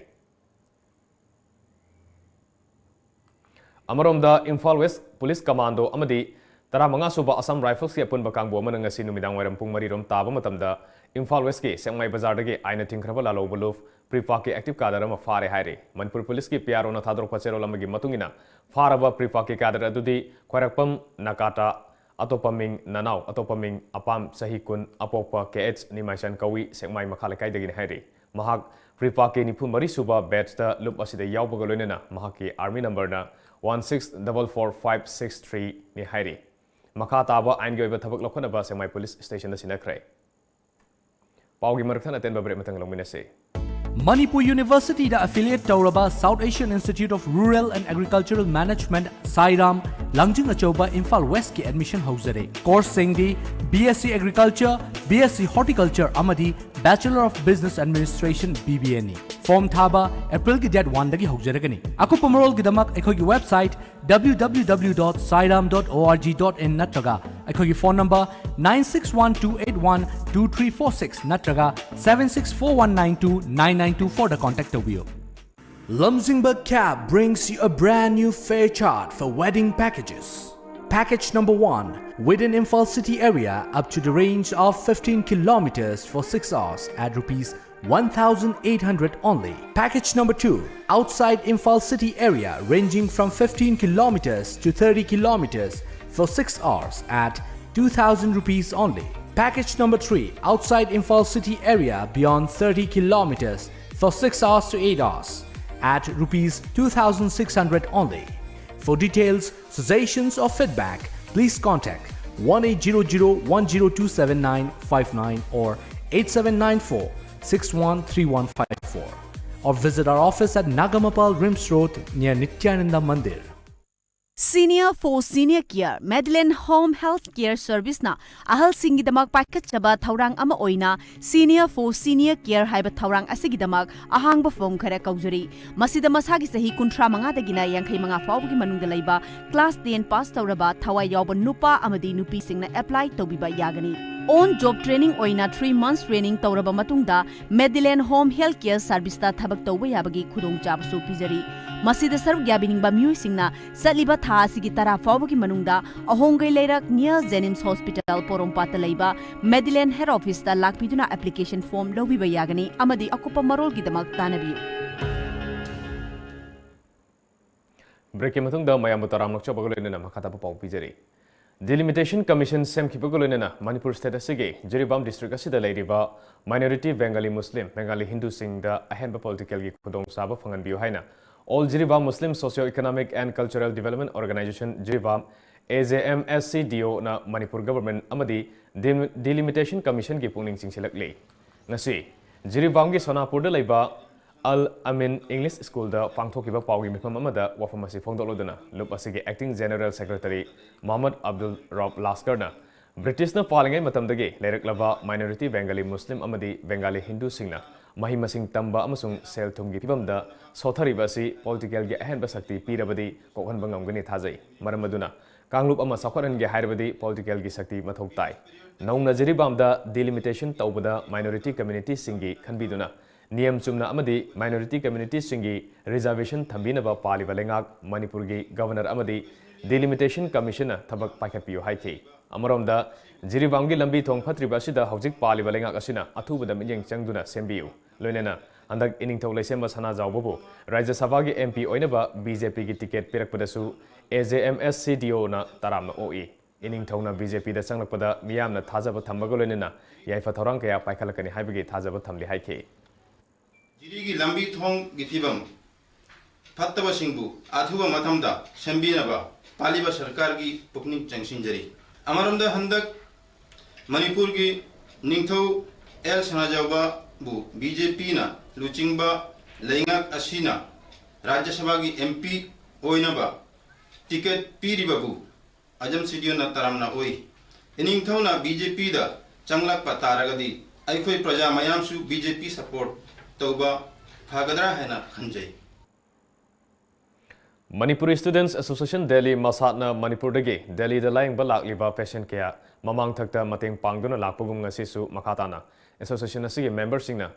ꯑꯃꯔꯣꯝꯗ, ꯏꯝꯐꯥꯜ ꯋꯦꯁ ꯄꯨꯂꯤꯁ ꯀꯃꯥꯟꯗꯣ ꯑꯃꯗꯤ ꯇꯔꯥꯃꯉꯥ ꯁꯨꯕ ꯑꯁꯥꯝ ꯔꯥꯏꯐꯜꯁꯀꯤ ꯑꯄꯨꯟꯕ ꯀꯥꯡꯕꯨ ꯑꯃꯅ ꯉꯁꯤ ꯅꯨꯃꯤꯗꯥꯡ ꯋꯥꯏꯔꯝ ꯄꯨꯡ ꯃꯔꯤ ꯔꯣꯝ ꯇꯥꯕ ꯃꯇꯝꯗ ꯏꯝꯐꯥꯜ ꯋꯦꯁꯀꯤ ꯁꯦꯛꯃꯥꯏ ꯕꯖꯥꯔꯗꯒꯤ ꯑꯥꯏꯟꯅ ꯊꯤꯡꯈ꯭ꯔꯕ ꯂꯥꯂꯣꯡ ꯕꯨꯂꯨꯐ ꯄ꯭ꯔꯤꯄꯥꯛꯀꯤ ꯑꯦꯛꯇꯤꯚ ꯀꯥꯗꯔ ꯑꯃ ꯐꯥꯔꯦ ꯍꯥꯏꯔꯤ꯫ ꯃꯅꯤꯄꯨꯔ ꯄꯨꯂꯤꯁꯀꯤ ꯄꯤ ꯑꯥꯔ ꯑꯣꯅ ꯊꯥꯗꯣꯔꯛꯄ ꯆꯦꯔꯣꯜ ꯑꯃꯒꯤ ꯃꯇꯨꯡ ꯏꯟꯅ, ꯐꯥꯔꯕ ꯄ꯭ꯔꯤꯄꯥꯛꯀꯤ ꯀꯥꯗꯔ ꯑꯗꯨꯗꯤ ꯈ꯭ꯋꯥꯏꯔꯥꯛꯄꯝ ꯅꯀꯥꯇꯥ, ꯑꯇꯣꯞꯄ ꯃꯤꯡ ꯅꯅꯥꯎ, ꯑꯇꯣꯞꯄ ꯃꯤꯡ ꯑꯄꯥꯝ, ꯆꯍꯤ ꯀꯨꯟ, ꯑꯄꯣꯛꯄ ꯀꯦ ꯑꯩꯆ ꯅꯤꯃꯥꯏꯆꯟ ꯀꯧꯏ, ꯁꯦꯛꯃꯥꯏ ꯃꯈꯥ ꯂꯩꯀꯥꯏꯗꯒꯤꯅꯤ ꯍꯥꯏꯔꯤ꯫ ꯃꯍꯥꯛ ꯄ꯭ꯔꯤꯄꯥꯛꯀꯤ ꯅꯤꯐꯨ ꯃꯔꯤ ꯁꯨꯕ ꯕꯦꯠꯁꯇ ꯂꯨꯞ ꯑꯁꯤꯗ ꯌꯥꯎꯕꯒ ꯂꯣꯏꯅꯅ ꯃꯍꯥꯛꯀꯤ ꯑꯥꯔꯃꯤ ꯅꯝꯕꯔꯅ one six double four five six ꯊ꯭ꯔꯤꯅꯤ ꯍꯥꯏꯔꯤ꯫ ꯃꯈꯥ ꯇꯥꯕ ꯑꯥꯏꯟꯒꯤ ꯑꯣꯏꯕ ꯊꯕꯛ ꯂꯧꯈꯠꯅꯕ ꯁꯦꯛꯃꯥꯏ ꯄꯨꯂꯤꯁ ꯁ꯭ꯇꯦꯁꯟꯗ ꯁꯤꯟꯅꯈ꯭ꯔꯦ꯫ ꯄꯥꯎꯒꯤ ꯃꯔꯛ ꯊꯠꯅ ꯑꯇꯦꯟꯕ ꯕ꯭ꯔꯦꯛ ꯑꯃꯇꯪ ꯂꯧꯃꯤꯟꯅꯁꯤ꯫ ꯃꯅꯤꯄꯨꯔ ꯌꯨꯅꯤꯚꯔꯁꯤꯇꯤꯗ ꯑꯦꯐꯤꯂꯤꯌꯦꯠ ꯇꯧꯔꯕ South Asian Institute of Rural and Agricultural Management, ꯁꯥꯏꯔꯥꯝ, ꯂꯥꯡꯖꯤꯡ ꯑꯆꯧꯕ, ꯏꯝꯐꯥꯜ ꯋꯦꯁꯀꯤ admission ꯍꯧꯖꯔꯦ꯫ ꯀꯣꯔꯁꯁꯤꯡꯗꯤ B S C Agriculture, B S C Horticulture ꯑꯃꯗꯤ Bachelor of Business Administration, B B A ꯅꯤ꯫ ꯐꯣꯔꯝ ꯊꯥꯕ ꯑꯦꯄ꯭ꯔꯤꯜꯒꯤ ꯗꯦꯠ ꯋꯥꯟꯗꯒꯤ ꯍꯧꯖꯔꯒꯅꯤ꯫ ꯑꯀꯨꯞꯄ ꯃꯔꯣꯜꯒꯤꯗꯃꯛ ꯑꯩꯈꯣꯏꯒꯤ website W W W dot sairam dot org dot in ꯅꯠꯇ꯭ꯔꯒ ꯑꯩꯈꯣꯏꯒꯤ phone number nine six one two eight one two three four six ꯅꯠꯇ꯭ꯔꯒ seven six four one nine two nine nine two four ꯗ ꯀꯣꯟꯇꯦꯛ ꯇꯧꯕꯤꯌꯨ꯫ Lamjingba Cab brings you a brand new fare chart for wedding packages. Package number one, within Imphal city area up to the range of fifteen kilometers for six hours at rupees one thousand eight hundred only. Package number two, outside Imphal city area ranging from fifteen kilometers to thirty kilometers for six hours at two thousand rupees only. Package number three, outside Imphal city area beyond thirty kilometers for six hours to eight hours at rupees two thousand six hundred only. For details, suggestions or feedback, please contact one eight zero zero one zero two seven nine five nine or eight seven nine four six one three one five four, or visit our office at Nagamapal, Rims Road, near Nityananda Mandir. Senior for Senior Care, Medland Home Health Care Service ꯅ ꯑꯍꯜꯁꯤꯡꯒꯤꯗꯃꯛ ꯄꯥꯏꯈꯠꯆꯕ ꯊꯧꯔꯥꯡ ꯑꯃ ꯑꯣꯏꯅ Senior for Senior Care ꯍꯥꯏꯕ ꯊꯧꯔꯥꯡ ꯑꯁꯤꯒꯤꯗꯃꯛ ꯑꯍꯥꯡꯕ ꯐꯣꯔꯝ ꯈꯔ ꯀꯧꯖꯔꯤ꯫ ꯃꯁꯤꯗ ꯃꯁꯥꯒꯤ ꯆꯍꯤ ꯀꯨꯟꯊ꯭ꯔꯥ ꯃꯉꯥꯗꯒꯤꯅ ꯌꯥꯡꯈꯩ ꯃꯉꯥ ꯐꯥꯎꯕꯒꯤ ꯃꯅꯨꯡꯗ ꯂꯩꯕ class ten pass ꯇꯧꯔꯕ ꯊꯋꯥꯏ ꯌꯥꯎꯕ ꯅꯨꯄꯥ ꯑꯃꯗꯤ ꯅꯨꯄꯤꯁꯤꯡꯅ apply ꯇꯧꯕꯤꯕ ꯌꯥꯒꯅꯤ꯫ On job training ꯑꯣꯏꯅ three months training ꯇꯧꯔꯕ ꯃꯇꯨꯡꯗ Medland Home Health Care Service ꯇ ꯊꯕꯛ ꯇꯧꯕ ꯌꯥꯕꯒꯤ ꯈꯨꯗꯣꯡꯆꯥꯕꯁꯨ ꯄꯤꯖꯔꯤ꯫ ꯃꯁꯤꯗ ꯁꯔꯨꯛ ꯌꯥꯕꯤꯅꯤꯡꯕ ꯃꯤꯑꯣꯏꯁꯤꯡꯅ ꯆꯠꯂꯤꯕ ꯊꯥ ꯑꯁꯤꯒꯤ ꯇꯔꯥ ꯐꯥꯎꯕꯒꯤ ꯃꯅꯨꯡꯗ ꯑꯍꯣꯡꯒꯩ ꯂꯩꯔꯛ near JNIMS Hospital ꯄꯣꯔꯣꯝꯄꯥꯠꯇ ꯂꯩꯕ Medland Head Office ꯇ ꯂꯥꯛꯄꯤꯗꯨꯅ application form ꯂꯧꯕꯤꯕ ꯌꯥꯒꯅꯤ ꯑꯃꯗꯤ ꯑꯀꯨꯞꯄ ꯃꯔꯣꯜꯒꯤꯗꯃꯛ ꯇꯥꯟꯅꯕꯤꯌꯨ꯫ Break ꯀꯤ ꯃꯇꯨꯡꯗ ꯃꯌꯥꯝꯕꯨ ꯇꯔꯥꯝꯅ ꯑꯣꯛꯆꯕꯒ ꯂꯣꯏꯅꯅ ꯃꯈꯥ ꯇꯥꯕ ꯄꯥꯎ ꯄꯤꯖꯔꯤ꯫ Delimitation Commission ꯁꯦꯝꯈꯤꯕꯒ ꯂꯣꯏꯅꯅ ꯃꯅꯤꯄꯨꯔ state ꯑꯁꯤꯒꯤ ꯖꯤꯔꯤꯕꯥꯝ district ꯑꯁꯤꯗ ꯂꯩꯔꯤꯕ minority Bengali Muslim, Bengali Hindu ꯁꯤꯡꯗ ꯑꯍꯦꯟꯕ political ꯒꯤ ꯈꯨꯗꯣꯡꯆꯥꯕ ꯐꯪꯍꯟꯕꯤꯌꯨ ꯍꯥꯏꯅ All Jiribam Muslim Socio-Economic and Cultural Development Organization, Jiribam, A J M S C D O ꯅ ꯃꯅꯤꯄꯨꯔ government ꯑꯃꯗꯤ Delim-, Delimitation Commission ꯒꯤ ꯄꯨꯛꯅꯤꯡ ꯆꯤꯡꯁꯤꯜꯂꯛꯂꯤ꯫ ꯉꯁꯤ ꯖꯤꯔꯤꯕꯥꯝꯒꯤ ꯁꯣꯅꯥꯄꯨꯔꯗ ꯂꯩꯕ ꯑꯜ ꯑꯃꯤꯟ ꯏꯪꯂꯤꯁ ꯁ꯭ꯀꯨꯜꯗ ꯄꯥꯡꯊꯣꯛꯈꯤꯕ ꯄꯥꯎꯒꯤ ꯃꯤꯐꯝ ꯑꯃꯗ ꯋꯥꯐꯝ ꯑꯁꯤ ꯐꯣꯡꯗꯣꯛꯂꯗꯨꯅ ꯂꯨꯞ ꯑꯁꯤꯒꯤ Acting General Secretary Mohammad Abdul ꯔꯧꯐ ꯂꯥꯁꯀꯔꯅ ꯕ꯭ꯔꯤꯇꯤꯁꯅ ꯄꯥꯜꯂꯤꯉꯩ ꯃꯇꯝꯗꯒꯤ ꯂꯩꯔꯛꯂꯕ minority Bengali Muslim ꯑꯃꯗꯤ Bengali ꯍꯤꯟꯗꯨꯁꯤꯡꯅ ꯃꯍꯩ ꯃꯁꯤꯡ ꯇꯝꯕ ꯑꯃꯁꯨꯡ ꯁꯦꯜ ꯊꯨꯝꯒꯤ ꯐꯤꯕꯝꯗ ꯁꯣꯠꯊꯔꯤꯕ ꯑꯁꯤ politicalꯒꯤ ꯑꯍꯦꯟꯕ ꯁꯛꯇꯤ ꯄꯤꯔꯕꯗꯤ ꯀꯣꯛꯍꯟꯕ ꯉꯝꯒꯅꯤ ꯊꯥꯖꯩ꯫ ꯃꯔꯝ ꯑꯗꯨꯅ ꯀꯥꯡꯂꯨꯞ ꯑꯃ ꯆꯥꯎꯈꯠꯍꯟꯒꯦ ꯍꯥꯏꯔꯕꯗꯤ politicalꯒꯤ ꯁꯛꯇꯤ ꯃꯊꯧ ꯇꯥꯏ꯫ ꯅꯧꯅ ꯖꯤꯔꯤꯕꯥꯝꯗ delimitation ꯇꯧꯕꯗ minority communityꯁꯤꯡꯒꯤ ꯈꯟꯕꯤꯗꯨꯅ ꯅꯤꯌꯝ ꯆꯨꯝꯅ ꯑꯃꯗꯤ minority communityꯁꯤꯡꯒꯤ reservation ꯊꯝꯕꯤꯅꯕ ꯄꯥꯜꯂꯤꯕ ꯂꯩꯉꯥꯛ ꯃꯅꯤꯄꯨꯔꯒꯤ Governor ꯑꯃꯗꯤ Delimitation Commissionꯅ ꯊꯕꯛ ꯄꯥꯏꯈꯠꯄꯤꯌꯨ ꯍꯥꯏꯈꯤ꯫ ꯑꯃꯔꯣꯝꯗ, ꯖꯤꯔꯤꯕꯥꯝꯒꯤ ꯂꯝꯕꯤ ꯊꯣꯡ ꯐꯠꯇ꯭ꯔꯤꯕ ꯑꯁꯤꯗ ꯍꯧꯖꯤꯛ ꯄꯥꯜꯂꯤꯕ ꯂꯩꯉꯥꯛ ꯑꯁꯤꯅ ꯑꯊꯨꯕꯗ ꯃꯤꯠꯌꯦꯡ ꯆꯪꯗꯨꯅ ꯁꯦꯝꯕꯤꯌꯨ꯫ ꯂꯣꯏꯅꯅ ꯍꯟꯗꯛ ꯏꯅꯤꯡꯊꯧ ꯂꯩꯁꯦꯝꯕ ꯁꯅꯥꯖꯥꯎꯕꯕꯨ ꯔꯥꯖ꯭ꯌ ꯁꯚꯥꯒꯤ MP ꯑꯣꯏꯅꯕ BJPꯒꯤ ticket ꯄꯤꯔꯛꯄꯗꯁꯨ AJMSCDOꯅ ꯇꯔꯥꯝꯅ ꯑꯣꯛꯏ꯫ ꯏꯅꯤꯡꯊꯧꯅ BJPꯗ ꯆꯪꯂꯛꯄꯗ ꯃꯤꯌꯥꯝꯅ ꯊꯥꯖꯕ ꯊꯝꯕꯒ ꯂꯣꯏꯅꯅ ꯌꯥꯏꯐ ꯊꯧꯔꯥꯡ ꯀꯌꯥ ꯄꯥꯏꯈꯠꯂꯛꯀꯅꯤ ꯍꯥꯏꯕꯒꯤ ꯊꯥꯖꯕ ꯊꯝꯂꯤ ꯍꯥꯏꯈꯤ꯫ ꯖꯤꯔꯤꯒꯤ ꯂꯝꯕꯤ ꯊꯣꯡꯒꯤ ꯐꯤꯕꯝ ꯐꯠꯇꯕꯁꯤꯡꯕꯨ ꯑꯊꯨꯕ ꯃꯇꯝꯗ ꯁꯦꯝꯕꯤꯅꯕ ꯄꯥꯜꯂꯤꯕ ꯁꯔꯀꯥꯔꯒꯤ ꯄꯨꯛꯅꯤꯡ ꯆꯪꯁꯤꯟꯖꯔꯤ꯫ ꯑꯃꯔꯣꯝꯗ ꯍꯟꯗꯛ ꯃꯅꯤꯄꯨꯔꯒꯤ ꯅꯤꯡꯊꯧ ꯑꯦꯜ ꯁꯅꯥꯖꯥꯎꯕꯕꯨ BJPꯅ ꯂꯨꯆꯤꯡꯕ ꯂꯩꯉꯥꯛ ꯑꯁꯤꯅ ꯔꯥꯖ꯭ꯌ ꯁꯚꯥꯒꯤ MP ꯑꯣꯏꯅꯕ ticket ꯄꯤꯔꯤꯕꯕꯨ ꯑꯖꯝ ꯁꯤꯗꯤꯌꯣꯅ ꯇꯔꯥꯝꯅ ꯑꯣꯏ꯫ ꯏꯅꯤꯡꯊꯧꯅ BJPꯗ ꯆꯪꯂꯛꯄ ꯇꯥꯔꯒꯗꯤ ꯑꯩꯈꯣꯏ ꯄ꯭ꯔꯖꯥ ꯃꯌꯥꯝꯁꯨ BJP support ꯇꯧꯕ ꯐꯒꯗ꯭ꯔꯥ ꯍꯥꯏꯅ ꯈꯟꯖꯩ꯫ Manipuri Students Association Delhi, ꯃꯁꯥꯠꯅ ꯃꯅꯤꯄꯨꯔꯗꯒꯤ ꯗꯦꯜꯂꯤꯗ ꯂꯥꯌꯦꯡꯕ ꯂꯥꯛꯂꯤꯕ patient ꯀꯌꯥ ꯃꯃꯥꯡꯊꯛꯇ ꯃꯇꯦꯡ ꯄꯥꯡꯗꯨꯅ ꯂꯥꯛꯄꯒꯨꯝ ꯉꯁꯤꯁꯨ ꯃꯈꯥ ꯇꯥꯅ association ꯑꯁꯤꯒꯤ memberꯁꯤꯡꯅ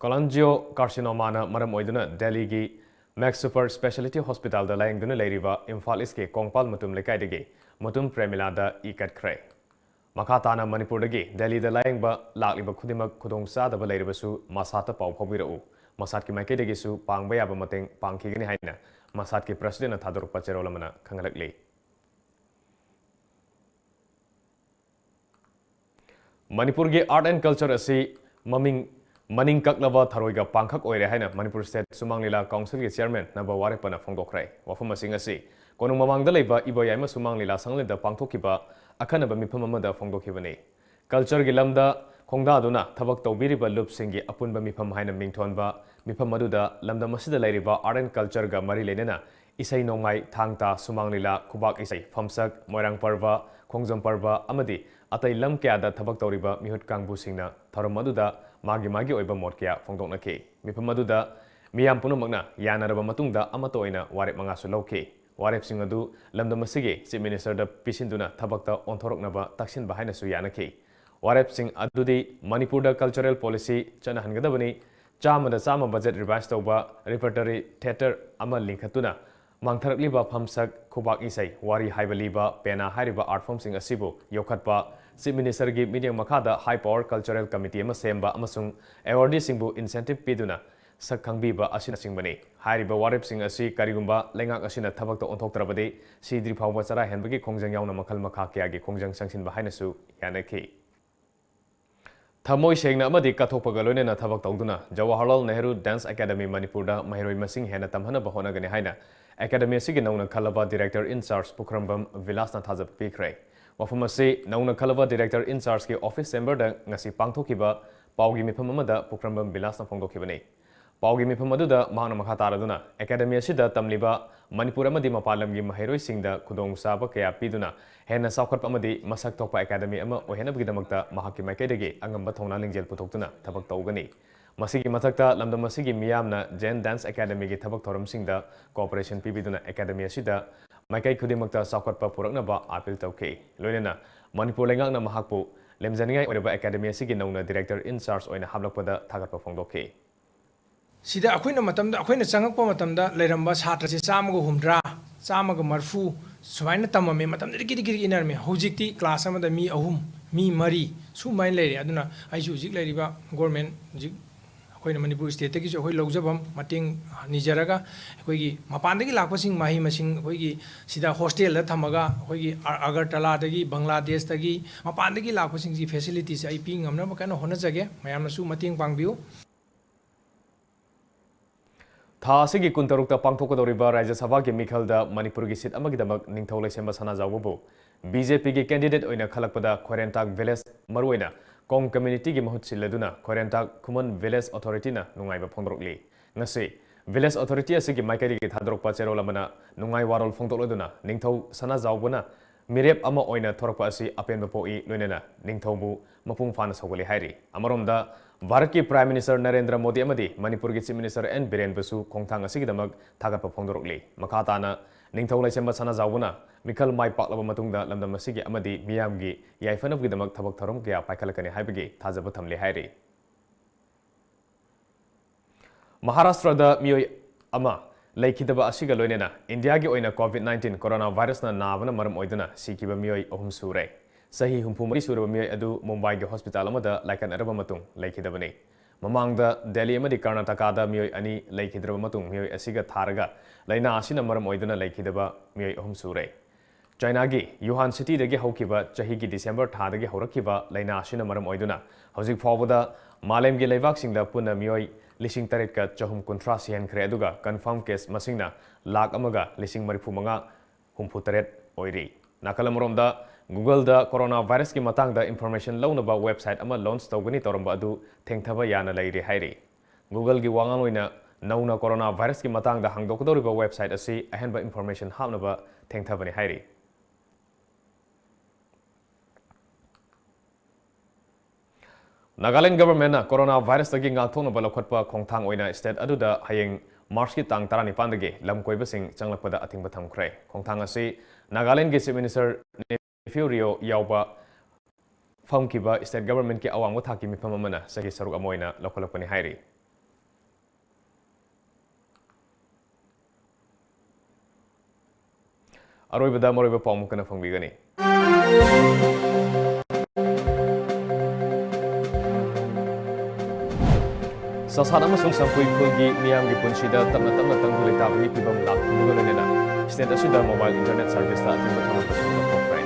cholangiocarcinoma ꯃꯔꯝ ꯑꯣꯏꯗꯨꯅ ꯗꯦꯜꯂꯤꯒꯤ Max Super Speciality Hospitalꯗ ꯂꯥꯌꯦꯡꯗꯨꯅ ꯂꯩꯔꯤꯕ ꯏꯝꯐꯥꯜ ꯏꯁꯀꯤ ꯀꯣꯡꯄꯥꯜ ꯃꯨꯇꯨꯝ ꯂꯩꯀꯥꯏꯗꯒꯤ ꯃꯨꯇꯨꯝ ꯄ꯭ꯔꯦꯃꯤꯂꯥꯗ ꯏ ꯀꯠꯈ꯭ꯔꯦ꯫ ꯃꯈꯥ ꯇꯥꯅ ꯃꯅꯤꯄꯨꯔꯗꯒꯤ ꯗꯦꯜꯂꯤꯗ ꯂꯥꯌꯦꯡꯕ ꯂꯥꯛꯂꯤꯕ ꯈꯨꯗꯤꯡꯃꯛ ꯈꯨꯗꯣꯡꯆꯥꯗꯕ ꯂꯩꯔꯕꯁꯨ ꯃꯁꯥꯠꯇ ꯄꯥꯎ ꯐꯥꯎꯕꯤꯔꯛꯎ꯫ ꯃꯁꯥꯠꯀꯤ ꯃꯥꯏꯀꯩꯗꯒꯤꯁꯨ ꯄꯥꯡꯕ ꯌꯥꯕ ꯃꯇꯦꯡ ꯄꯥꯡꯈꯤꯒꯅꯤ ꯍꯥꯏꯅ ꯃꯁꯥꯠꯀꯤ presidentꯅ ꯊꯥꯗꯣꯔꯛꯄ ꯆꯦꯔꯣꯜ ꯑꯃꯅ ꯈꯪꯍꯜꯂꯛꯂꯤ꯫ ꯃꯅꯤꯄꯨꯔꯒꯤ art and culture ꯑꯁꯤ ꯃꯃꯤꯡ, ꯃꯅꯤꯡ ꯀꯛꯂꯕ ꯊꯔꯣꯏꯒ ꯄꯥꯡꯈꯛ ꯑꯣꯏꯔꯦ ꯍꯥꯏꯅ ꯃꯅꯤꯄꯨꯔ State ꯁꯨꯃꯥꯡ ꯂꯤꯂꯥ Councilꯒꯤ chairman ꯅꯕ ꯋꯥꯔꯦꯞꯄꯅ ꯐꯣꯡꯗꯣꯛꯈ꯭ꯔꯦ꯫ ꯋꯥꯐꯝ ꯑꯁꯤ ꯉꯁꯤ ꯀꯣꯅꯨꯡ ꯃꯃꯥꯡꯗ ꯂꯩꯕ ꯏꯕꯣꯌꯥꯏꯃ ꯁꯨꯃꯥꯡ ꯂꯤꯂꯥ ꯁꯪꯂꯦꯟꯗ ꯄꯥꯡꯊꯣꯛꯈꯤꯕ ꯑꯈꯟꯅꯕ ꯃꯤꯐꯝ ꯑꯃꯗ ꯐꯣꯡꯗꯣꯛꯈꯤꯕꯅꯤ꯫ Cultureꯒꯤ ꯂꯝꯗ ꯈꯣꯡꯗꯥꯗꯨꯅ ꯊꯕꯛ ꯇꯧꯕꯤꯔꯤꯕ ꯂꯨꯞꯁꯤꯡꯒꯤ ꯑꯄꯨꯟꯕ ꯃꯤꯐꯝ ꯍꯥꯏꯅ ꯃꯤꯡꯊꯣꯟꯕ ꯃꯤꯐꯝ ꯑꯗꯨꯗ ꯂꯝꯗꯝ ꯑꯁꯤꯗ ꯂꯩꯔꯤꯕ art and cultureꯒ ꯃꯔꯤ ꯂꯩꯅꯅ ꯏꯁꯩ ꯅꯣꯡꯃꯥꯏ, ꯊꯥꯡ ꯇꯥ, ꯁꯨꯃꯥꯡ ꯂꯤꯂꯥ, ꯈꯨꯕꯥꯛ ꯏꯁꯩ, ꯐꯝꯁꯛ, ꯃꯣꯏꯔꯥꯡ ꯄꯔꯕ, ꯈꯣꯡꯖꯣꯝ ꯄꯔꯕ ꯑꯃꯗꯤ ꯑꯇꯩ ꯂꯝ ꯀꯌꯥꯗ ꯊꯕꯛ ꯇꯧꯔꯤꯕ ꯃꯤꯍꯨꯠ ꯀꯥꯡꯕꯨꯁꯤꯡꯅ ꯊꯧꯔꯝ ꯑꯗꯨꯗ ꯃꯥꯒꯤ ꯃꯥꯒꯤ ꯑꯣꯏꯕ ꯃꯣꯠ ꯀꯌꯥ ꯐꯣꯡꯗꯣꯛꯅꯈꯤ꯫ ꯃꯤꯐꯝ ꯑꯗꯨꯗ ꯃꯤꯌꯥꯝ ꯄꯨꯝꯅꯃꯛꯅ ꯌꯥꯅꯔꯕ ꯃꯇꯨꯡꯗ ꯑꯃꯠꯇ ꯑꯣꯏꯅ ꯋꯥꯔꯦꯞ ꯃꯉꯥꯁꯨ ꯂꯧꯈꯤ꯫ ꯋꯥꯔꯦꯞꯁꯤꯡ ꯑꯗꯨ ꯂꯝꯗꯝ ꯑꯁꯤꯒꯤ Chief Ministerꯗ ꯄꯤꯁꯤꯟꯗꯨꯅ ꯊꯕꯛꯇ ꯑꯣꯟꯊꯣꯔꯛꯅꯕ ꯇꯛꯁꯤꯟꯕ ꯍꯥꯏꯅꯁꯨ ꯌꯥꯅꯈꯤ꯫ ꯋꯥꯔꯦꯞꯁꯤꯡ ꯑꯗꯨꯗꯤ ꯃꯅꯤꯄꯨꯔꯗ cultural policy ꯆꯠꯅꯍꯟꯒꯗꯕꯅꯤ, ꯆꯥꯝꯃꯗ ꯆꯥꯝꯃ budget revise ꯇꯧꯕ, repertory theatre ꯑꯃ ꯂꯤꯡꯈꯠꯇꯨꯅ ꯃꯥꯡꯊꯔꯛꯂꯤꯕ ꯐꯝꯁꯛ, ꯈꯨꯕꯥꯛ ꯏꯁꯩ, ꯋꯥꯔꯤ ꯍꯥꯏꯕ ꯂꯤꯕ, ꯄꯦꯅꯥ ꯍꯥꯏꯔꯤꯕ art formꯁꯤꯡ ꯑꯁꯤꯕꯨ ꯌꯣꯛꯈꯠꯄ, Chief Ministerꯒꯤ ꯃꯤꯠꯌꯦꯡ ꯃꯈꯥꯗ high power cultural committee ꯑꯃ ꯁꯦꯝꯕ ꯑꯃꯁꯨꯡ awardeeꯁꯤꯡꯕꯨ incentive ꯄꯤꯗꯨꯅ ꯁꯛ ꯈꯪꯕꯤꯕ ꯑꯁꯤꯅꯆꯤꯡꯕꯅꯤ꯫ ꯍꯥꯏꯔꯤꯕ ꯋꯥꯔꯦꯞꯁꯤꯡ ꯑꯁꯤ ꯀꯔꯤꯒꯨꯝꯕ ꯂꯩꯉꯥꯛ ꯑꯁꯤꯅ ꯊꯕꯛꯇ ꯑꯣꯟꯊꯣꯛꯇ꯭ꯔꯕꯗꯤ ꯁꯤꯗ꯭ꯔꯤ ꯐꯥꯎꯕ ꯆꯔꯥ ꯍꯦꯟꯕꯒꯤ ꯈꯣꯡꯖꯪ ꯌꯥꯎꯅ ꯃꯈꯜ ꯃꯈꯥ ꯀꯌꯥꯒꯤ ꯈꯣꯡꯖꯪ ꯆꯪꯁꯤꯟꯕ ꯍꯥꯏꯅꯁꯨ ꯌꯥꯅꯈꯤ꯫ ꯊꯃꯣꯏ ꯁꯦꯡꯅ ꯑꯃꯗꯤ ꯀꯠꯊꯣꯛꯄꯒ ꯂꯣꯏꯅꯅ ꯊꯕꯛ ꯇꯧꯗꯨꯅ ꯖꯋꯥꯍꯔꯂꯥꯜ ꯅꯦꯍꯔꯨ Dance Academy ꯃꯅꯤꯄꯨꯔꯗ ꯃꯍꯩꯔꯣꯏ ꯃꯁꯤꯡ ꯍꯦꯟꯅ ꯇꯝꯍꯟꯅꯕ ꯍꯣꯠꯅꯒꯅꯤ ꯍꯥꯏꯅ Academy ꯑꯁꯤꯒꯤ ꯅꯧꯅ ꯈꯜꯂꯕ Director in Charge ꯄꯨꯈ꯭ꯔꯝꯕꯝ ꯕꯤꯂꯥꯁꯅ ꯊꯥꯖꯕ ꯄꯤꯈ꯭ꯔꯦ꯫ ꯋꯥꯐꯝ ꯑꯁꯤ ꯅꯧꯅ ꯈꯜꯂꯕ Director in Chargeꯀꯤ office chamberꯗ ꯉꯁꯤ ꯄꯥꯡꯊꯣꯛꯈꯤꯕ ꯄꯥꯎꯒꯤ ꯃꯤꯐꯝ ꯑꯃꯗ ꯄꯨꯈ꯭ꯔꯝꯕꯝ ꯕꯤꯂꯥꯁꯅ ꯐꯣꯡꯗꯣꯛꯈꯤꯕꯅꯤ꯫ ꯄꯥꯎꯒꯤ ꯃꯤꯐꯝ ꯑꯗꯨꯗ ꯃꯍꯥꯛꯅ ꯃꯈꯥ ꯇꯥꯔꯗꯨꯅ Academy ꯑꯁꯤꯗ ꯇꯝꯂꯤꯕ ꯃꯅꯤꯄꯨꯔ ꯑꯃꯗꯤ ꯃꯄꯥꯟ ꯂꯝꯒꯤ ꯃꯍꯩꯔꯣꯏꯁꯤꯡꯗ ꯈꯨꯗꯣꯡꯆꯥꯕ ꯀꯌꯥ ꯄꯤꯗꯨꯅ ꯍꯦꯟꯅ ꯆꯥꯎꯈꯠꯄ ꯑꯃꯗꯤ ꯃꯁꯛ ꯊꯣꯛꯄ Academy ꯑꯃ ꯑꯣꯏꯍꯟꯅꯕꯒꯤꯗꯃꯛꯇ ꯃꯍꯥꯛꯀꯤ ꯃꯥꯏꯀꯩꯗꯒꯤ ꯑꯉꯝꯕ ꯊꯧꯅꯥ ꯂꯤꯡꯖꯦꯜ ꯄꯨꯊꯣꯛꯇꯨꯅ ꯊꯕꯛ ꯇꯧꯒꯅꯤ꯫ ꯃꯁꯤꯒꯤ ꯃꯊꯛꯇ ꯂꯝꯗꯝ ꯑꯁꯤꯒꯤ ꯃꯤꯌꯥꯝꯅ Jain Dance Academyꯒꯤ ꯊꯕꯛ ꯊꯧꯔꯝꯁꯤꯡꯗ cooperation ꯄꯤꯕꯤꯗꯨꯅ Academy ꯑꯁꯤꯗ ꯃꯥꯏꯀꯩ ꯈꯨꯗꯤꯡꯃꯛꯇ ꯆꯥꯎꯈꯠꯄ ꯄꯨꯔꯛꯅꯕ appeal ꯇꯧꯈꯤ꯫ ꯂꯣꯏꯅꯅ ꯃꯅꯤꯄꯨꯔ ꯂꯩꯉꯥꯛꯅ ꯃꯍꯥꯛꯄꯨ ꯂꯦꯝꯖꯅꯤꯡꯉꯥꯏ ꯑꯣꯏꯔꯕ Academy ꯑꯁꯤꯒꯤ ꯅꯧꯅ Director in Charge ꯑꯣꯏꯅ ꯍꯥꯞꯂꯛꯄꯗ ꯊꯥꯒꯠꯄ ꯐꯣꯡꯗꯣꯛꯈꯤ꯫ ꯁꯤꯗ ꯑꯩꯈꯣꯏꯅ ꯃꯇꯝꯗ, ꯑꯩꯈꯣꯏꯅ ꯆꯪꯉꯛꯄ ꯃꯇꯝꯗ ꯂꯩꯔꯝꯕ ꯁꯥꯇ꯭ꯔꯁꯦ ꯆꯥꯝꯃꯒ ꯍꯨꯝꯗ꯭ꯔꯥ, ꯆꯥꯝꯃꯒ ꯃꯔꯐꯨ ꯁꯨꯃꯥꯏꯅ ꯇꯝꯃꯝꯃꯦ꯫ ꯃꯇꯝꯗꯨꯗꯤ ꯀꯤꯔꯤ ꯀꯤꯔꯤ ꯏꯟꯅꯔꯝꯃꯦ꯫ ꯍꯧꯖꯤꯛꯇꯤ class ꯑꯃꯗ ꯃꯤ ꯑꯍꯨꯝ, ꯃꯤ ꯃꯔꯤ ꯁꯨꯃꯥꯏꯅ ꯂꯩꯔꯦ꯫ ꯑꯗꯨꯅ ꯑꯩꯁꯨ ꯍꯧꯖꯤꯛ ꯂꯩꯔꯤꯕ government, ꯍꯧꯖꯤꯛ ꯑꯩꯈꯣꯏꯅ ꯃꯅꯤꯄꯨꯔ stateꯇꯒꯤꯁꯨ ꯑꯩꯈꯣꯏ ꯂꯧꯖꯐꯝ ꯃꯇꯦꯡ ꯅꯤꯖꯔꯒ, ꯑꯩꯈꯣꯏꯒꯤ ꯃꯄꯥꯟꯗꯒꯤ ꯂꯥꯛꯄꯁꯤꯡ, ꯃꯍꯩ ꯃꯁꯤꯡ ꯑꯩꯈꯣꯏꯒꯤ ꯁꯤꯗ hostelꯗ ꯊꯝꯃꯒ, ꯑꯩꯈꯣꯏꯒꯤ ꯑ-, ꯑꯒꯔꯇꯂꯥꯗꯒꯤ, ꯕꯪꯒ꯭ꯂꯥꯗꯦꯁꯇꯒꯤ, ꯃꯄꯥꯟꯗꯒꯤ ꯂꯥꯛꯄꯁꯤꯡꯁꯤ facilitiesꯁꯦ ꯑꯩ ꯄꯤ ꯉꯝꯅꯕ ꯀꯟꯅ ꯍꯣꯠꯅꯖꯒꯦ꯫ ꯃꯌꯥꯝꯅꯁꯨ ꯃꯇꯦꯡ ꯄꯥꯡꯕꯤꯌꯨ꯫ ꯊꯥ ꯑꯁꯤꯒꯤ ꯀꯨꯟꯇꯔꯨꯛꯇ ꯄꯥꯡꯊꯣꯛꯀꯗꯧꯔꯤꯕ ꯔꯥꯖ꯭ꯌ ꯁꯚꯥꯒꯤ ꯃꯤꯈꯜꯗ ꯃꯅꯤꯄꯨꯔꯒꯤ seat ꯑꯃꯒꯤꯗꯃꯛ ꯅꯤꯡꯊꯧ ꯂꯩꯁꯦꯝꯕ ꯁꯅꯥꯖꯥꯎꯕꯕꯨ BJPꯒꯤ candidate ꯑꯣꯏꯅ ꯈꯜꯂꯛꯄꯗ ꯈ꯭ꯋꯥꯏꯔꯦꯟꯇꯥꯛ village, ꯃꯔꯨꯑꯣꯏꯅ ꯀꯣꯡ community ꯒꯤ ꯃꯍꯨꯠ ꯁꯤꯜꯂꯗꯨꯅ ꯈꯣꯏꯔꯦꯟꯊꯥꯛ ꯈꯨꯃꯟ village authority ꯅ ꯅꯨꯡꯉꯥꯏꯕ ꯐꯣꯡꯗꯣꯔꯛꯂꯤ꯫ ꯉꯁꯤ village authority ꯑꯁꯤꯒꯤ ꯃꯥꯏꯀꯩꯗꯒꯤ ꯊꯥꯗꯣꯔꯛꯄ ꯆꯦꯔꯣꯜ ꯑꯃꯅ ꯅꯨꯡꯉꯥꯏ ꯋꯥꯔꯣꯜ ꯐꯣꯡꯗꯣꯛꯂꯗꯨꯅ ꯅꯤꯡꯊꯧ ꯁꯅꯥꯖꯥꯎꯕꯅ ꯃꯤꯔꯦꯞ ꯑꯃ ꯑꯣꯏꯅ ꯊꯣꯔꯛꯄ ꯑꯁꯤ ꯑꯄꯦꯟꯕ ꯄꯣꯛꯏ, ꯂꯣꯏꯅꯅ ꯅꯤꯡꯊꯧꯕꯨ ꯃꯄꯨꯡ ꯐꯥꯅ ꯁꯧꯒꯠꯂꯤ ꯍꯥꯏꯔꯤ꯫ ꯑꯃꯔꯣꯝꯗ ꯚꯥꯔꯠꯀꯤ Prime Minister ꯅꯔꯦꯟꯗ꯭ꯔ ꯃꯣꯗꯤ ꯑꯃꯗꯤ ꯃꯅꯤꯄꯨꯔꯒꯤ Chief Minister ꯑꯦꯟ ꯕꯤꯔꯦꯟꯕꯨꯁꯨ ꯈꯣꯡꯊꯥꯡ ꯑꯁꯤꯒꯤꯗꯃꯛ ꯊꯥꯒꯠꯄ ꯐꯣꯡꯗꯣꯔꯛꯂꯤ꯫ ꯃꯈꯥ ꯇꯥꯅ ꯅꯤꯡꯊꯧ ꯂꯩꯁꯦꯝꯕ ꯁꯅꯥꯖꯥꯎꯕꯅ ꯃꯤꯈꯜ ꯃꯥꯏ ꯄꯥꯛꯂꯕ ꯃꯇꯨꯡꯗ ꯂꯝꯗꯝ ꯑꯁꯤꯒꯤ ꯑꯃꯗꯤ ꯃꯤꯌꯥꯝꯒꯤ ꯌꯥꯏꯐꯅꯕꯒꯤꯗꯃꯛ ꯊꯕꯛ ꯊꯧꯔꯝ ꯀꯌꯥ ꯄꯥꯏꯈꯠꯂꯛꯀꯅꯤ ꯍꯥꯏꯕꯒꯤ ꯊꯥꯖꯕ ꯊꯝꯂꯤ ꯍꯥꯏꯔꯤ꯫ ꯃꯍꯥꯔꯥꯁꯇ꯭ꯔꯗ ꯃꯤꯑꯣꯏ ꯑꯃ ꯂꯩꯈꯤꯗꯕ ꯑꯁꯤꯒ ꯂꯣꯏꯅꯅ ꯏꯟꯗꯤꯌꯥꯒꯤ ꯑꯣꯏꯅ COVID nineteen corona virus ꯅ ꯅꯥꯕꯅ ꯃꯔꯝ ꯑꯣꯏꯗꯨꯅ ꯁꯤꯈꯤꯕ ꯃꯤꯑꯣꯏ ꯑꯍꯨꯝ ꯁꯨꯔꯦ꯫ ꯆꯍꯤ ꯍꯨꯝꯐꯨ ꯃꯔꯤ ꯁꯨꯔꯕ ꯃꯤꯑꯣꯏ ꯑꯗꯨ ꯃꯨꯝꯕꯥꯏꯒꯤ hospital ꯑꯃꯗ ꯂꯥꯏꯀꯠꯅꯔꯕ ꯃꯇꯨꯡ ꯂꯩꯈꯤꯗꯕꯅꯤ꯫ ꯃꯃꯥꯡꯗ ꯗꯦꯜꯂꯤ ꯑꯃꯗꯤ ꯀꯔꯅꯥꯇꯀꯥꯗ ꯃꯤꯑꯣꯏ ꯑꯅꯤ ꯂꯩꯈꯤꯗ꯭ꯔꯕ ꯃꯇꯨꯡ ꯃꯤꯑꯣꯏ ꯑꯁꯤꯒ ꯊꯥꯔꯒ ꯂꯥꯏꯅꯥ ꯑꯁꯤꯅ ꯃꯔꯝ ꯑꯣꯏꯗꯨꯅ ꯂꯩꯈꯤꯗꯕ ꯃꯤꯑꯣꯏ ꯑꯍꯨꯝ ꯁꯨꯔꯦ꯫ ꯆꯥꯏꯅꯥꯒꯤ ꯌꯨꯍꯥꯟ city ꯗꯒꯤ ꯍꯧꯈꯤꯕ ꯆꯍꯤꯒꯤ December ꯊꯥꯗꯒꯤ ꯍꯧꯔꯛꯈꯤꯕ ꯂꯥꯏꯅꯥ ꯑꯁꯤꯅ ꯃꯔꯝ ꯑꯣꯏꯗꯨꯅ ꯍꯧꯖꯤꯛ ꯐꯥꯎꯕꯗ ꯃꯥꯂꯦꯝꯒꯤ ꯂꯩꯕꯥꯛꯁꯤꯡꯗ ꯄꯨꯟꯅ ꯃꯤꯑꯣꯏ ꯂꯤꯁꯤꯡ ꯇꯔꯦꯠꯀ ꯆꯍꯨꯝ ꯀꯨꯟꯊ꯭ꯔꯥ ꯁꯤꯍꯟꯈ꯭ꯔꯦ, ꯑꯗꯨꯒ confirm case ꯃꯁꯤꯡꯅ ꯂꯥꯈ ꯑꯃꯒ ꯂꯤꯁꯤꯡ ꯃꯔꯤꯐꯨ ꯃꯉꯥ ꯍꯨꯝꯐꯨ ꯇꯔꯦꯠ ꯑꯣꯏꯔꯤ꯫ ꯅꯥꯀꯜ ꯑꯃꯔꯣꯝꯗ Google ꯗ corona virus ꯀꯤ ꯃꯇꯥꯡꯗ information ꯂꯧꯅꯕ website ꯑꯃ launch ꯇꯧꯒꯅꯤ ꯇꯧꯔꯝꯕ ꯑꯗꯨ ꯊꯦꯡꯊꯕ ꯌꯥꯅ ꯂꯩꯔꯤ ꯍꯥꯏꯔꯤ꯫ Google ꯒꯤ ꯋꯥꯉꯥꯡꯂꯣꯏꯅ ꯅꯧꯅ corona virus ꯀꯤ ꯃꯇꯥꯡꯗ ꯍꯥꯡꯗꯣꯛꯀꯗꯧꯔꯤꯕ website ꯑꯁꯤ ꯑꯍꯦꯟꯕ information ꯍꯥꯞꯅꯕ ꯊꯦꯡꯊꯕꯅꯤ ꯍꯥꯏꯔꯤ꯫ ꯅꯥꯒꯥꯂꯦꯟ government ꯅ corona virus ꯇꯒꯤ ꯉꯥꯛꯊꯣꯛꯅꯕ ꯂꯧꯈꯠꯄ ꯈꯣꯡꯊꯥꯡ ꯑꯣꯏꯅ state ꯑꯗꯨꯗ ꯍꯌꯦꯡ March ꯀꯤ ꯇꯥꯡ ꯇꯔꯥꯅꯤꯄꯥꯟꯗꯒꯤ ꯂꯝ ꯀꯣꯏꯕꯁꯤꯡ ꯆꯪꯂꯛꯄꯗ ꯑꯊꯤꯡꯕ ꯊꯝꯈ꯭ꯔꯦ꯫ ꯈꯣꯡꯊꯥꯡ ꯑꯁꯤ ꯅꯥꯒꯥꯂꯦꯟꯒꯤ Chief Minister ꯅꯦꯐꯤꯌꯨ ꯔꯤꯑꯣ ꯌꯥꯎꯕ ꯐꯝꯈꯤꯕ state government ꯀꯤ ꯑꯋꯥꯡꯕ ꯊꯥꯛꯀꯤ ꯃꯤꯐꯝ ꯑꯃꯅ ꯆꯍꯤ ꯁꯔꯨꯛ ꯑꯃ ꯑꯣꯏꯅ ꯂꯧꯈꯠꯂꯛꯄꯅꯤ ꯍꯥꯏꯔꯤ꯫ ꯑꯔꯣꯏꯕꯗ ꯃꯔꯨꯑꯣꯏꯕ ꯄꯥꯎ ꯑꯃꯨꯛ ꯍꯟꯅ ꯐꯪꯕꯤꯒꯅꯤ꯫ ꯆꯥꯁꯥꯠ ꯑꯃꯁꯨꯡ ꯁꯝꯄꯨꯏ ꯈꯨꯜꯒꯤ ꯃꯤꯌꯥꯝꯒꯤ ꯄꯨꯟꯁꯤꯗ ꯇꯞꯅ ꯇꯞꯅ ꯇꯪꯗꯨ ꯂꯩꯇꯥꯕꯒꯤ ꯐꯤꯕꯝ ꯂꯥꯛꯄꯒ ꯂꯣꯏꯅꯅ state ꯑꯁꯤꯗ mobile internet service ꯇ ꯑꯊꯤꯡꯕ ꯊꯝꯂꯝꯕꯁꯨ ꯂꯧꯊꯣꯛꯈ꯭ꯔꯦ꯫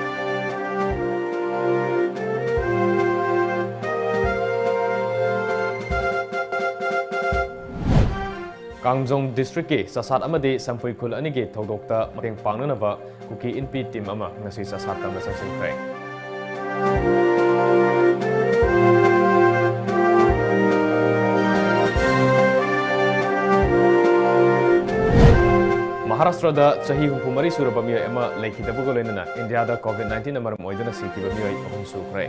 ꯀꯥꯝꯖꯣꯡ district ꯀꯤ ꯆꯥꯁꯥꯠ ꯑꯃꯗꯤ ꯁꯝꯄꯨꯏ ꯈꯨꯜ ꯑꯅꯤꯒꯤ ꯊꯧꯗꯣꯛꯇ ꯃꯇꯦꯡ ꯄꯥꯡꯅꯅꯕ ꯀꯨꯀꯤ ꯏꯟꯄꯤ team ꯑꯃ ꯉꯁꯤ ꯆꯥꯁꯥꯠ ꯇꯝꯕ ꯆꯪꯁꯤꯟꯈ꯭ꯔꯦ꯫ ꯃꯍꯥꯔꯥꯁꯇ꯭ꯔꯗ ꯆꯍꯤ ꯍꯨꯝꯐꯨ ꯃꯔꯤ ꯁꯨꯔꯕ ꯃꯤꯑꯣꯏ ꯑꯃ ꯂꯩꯈꯤꯗꯕꯒ ꯂꯣꯏꯅꯅ ꯏꯟꯗꯤꯌꯥꯗ ꯀꯣꯚꯤꯗ ꯅꯥꯏꯟꯇꯤꯟꯅ ꯃꯔꯝ ꯑꯣꯏꯗꯨꯅ ꯁꯤꯈꯤꯕ ꯃꯤꯑꯣꯏ ꯑꯍꯨꯝ ꯁꯨꯈ꯭ꯔꯦ꯫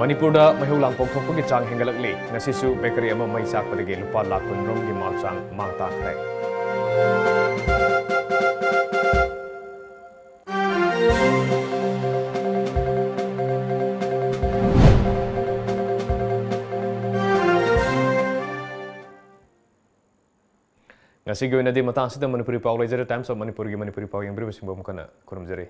ꯃꯅꯤꯄꯨꯔꯗ ꯃꯩꯍꯧ ꯂꯥꯡꯄꯣꯛ ꯊꯣꯛꯄꯒꯤ ꯆꯥꯡ ꯍꯦꯟꯒꯠꯂꯛꯂꯤ꯫ ꯉꯁꯤꯁꯨ ꯕꯦꯀꯔꯤ ꯑꯃ ꯃꯩ ꯆꯥꯛꯄꯗꯒꯤ ꯂꯨꯄꯥ ꯂꯥꯈ ꯀꯨꯟꯔꯣꯝꯒꯤ ꯃꯥꯜ ꯆꯥꯡ ꯃꯥꯡ ꯇꯥꯛꯈ꯭ꯔꯦ꯫ ꯉꯁꯤꯒꯤ ꯑꯣꯏꯅꯗꯤ ꯃꯇꯥꯡꯁꯤꯗ ꯃꯅꯤꯄꯨꯔꯤ ꯄꯥꯎ ꯂꯩꯖꯔꯦ꯫ Times of ꯃꯅꯤꯄꯨꯔꯒꯤ ꯃꯅꯤꯄꯨꯔꯤ ꯄꯥꯎ ꯌꯦꯡꯕꯤꯔꯤꯕꯁꯤꯡꯕꯨ ꯑꯃꯨꯛ ꯍꯟꯅ ꯈꯨꯔꯨꯝꯖꯔꯤ꯫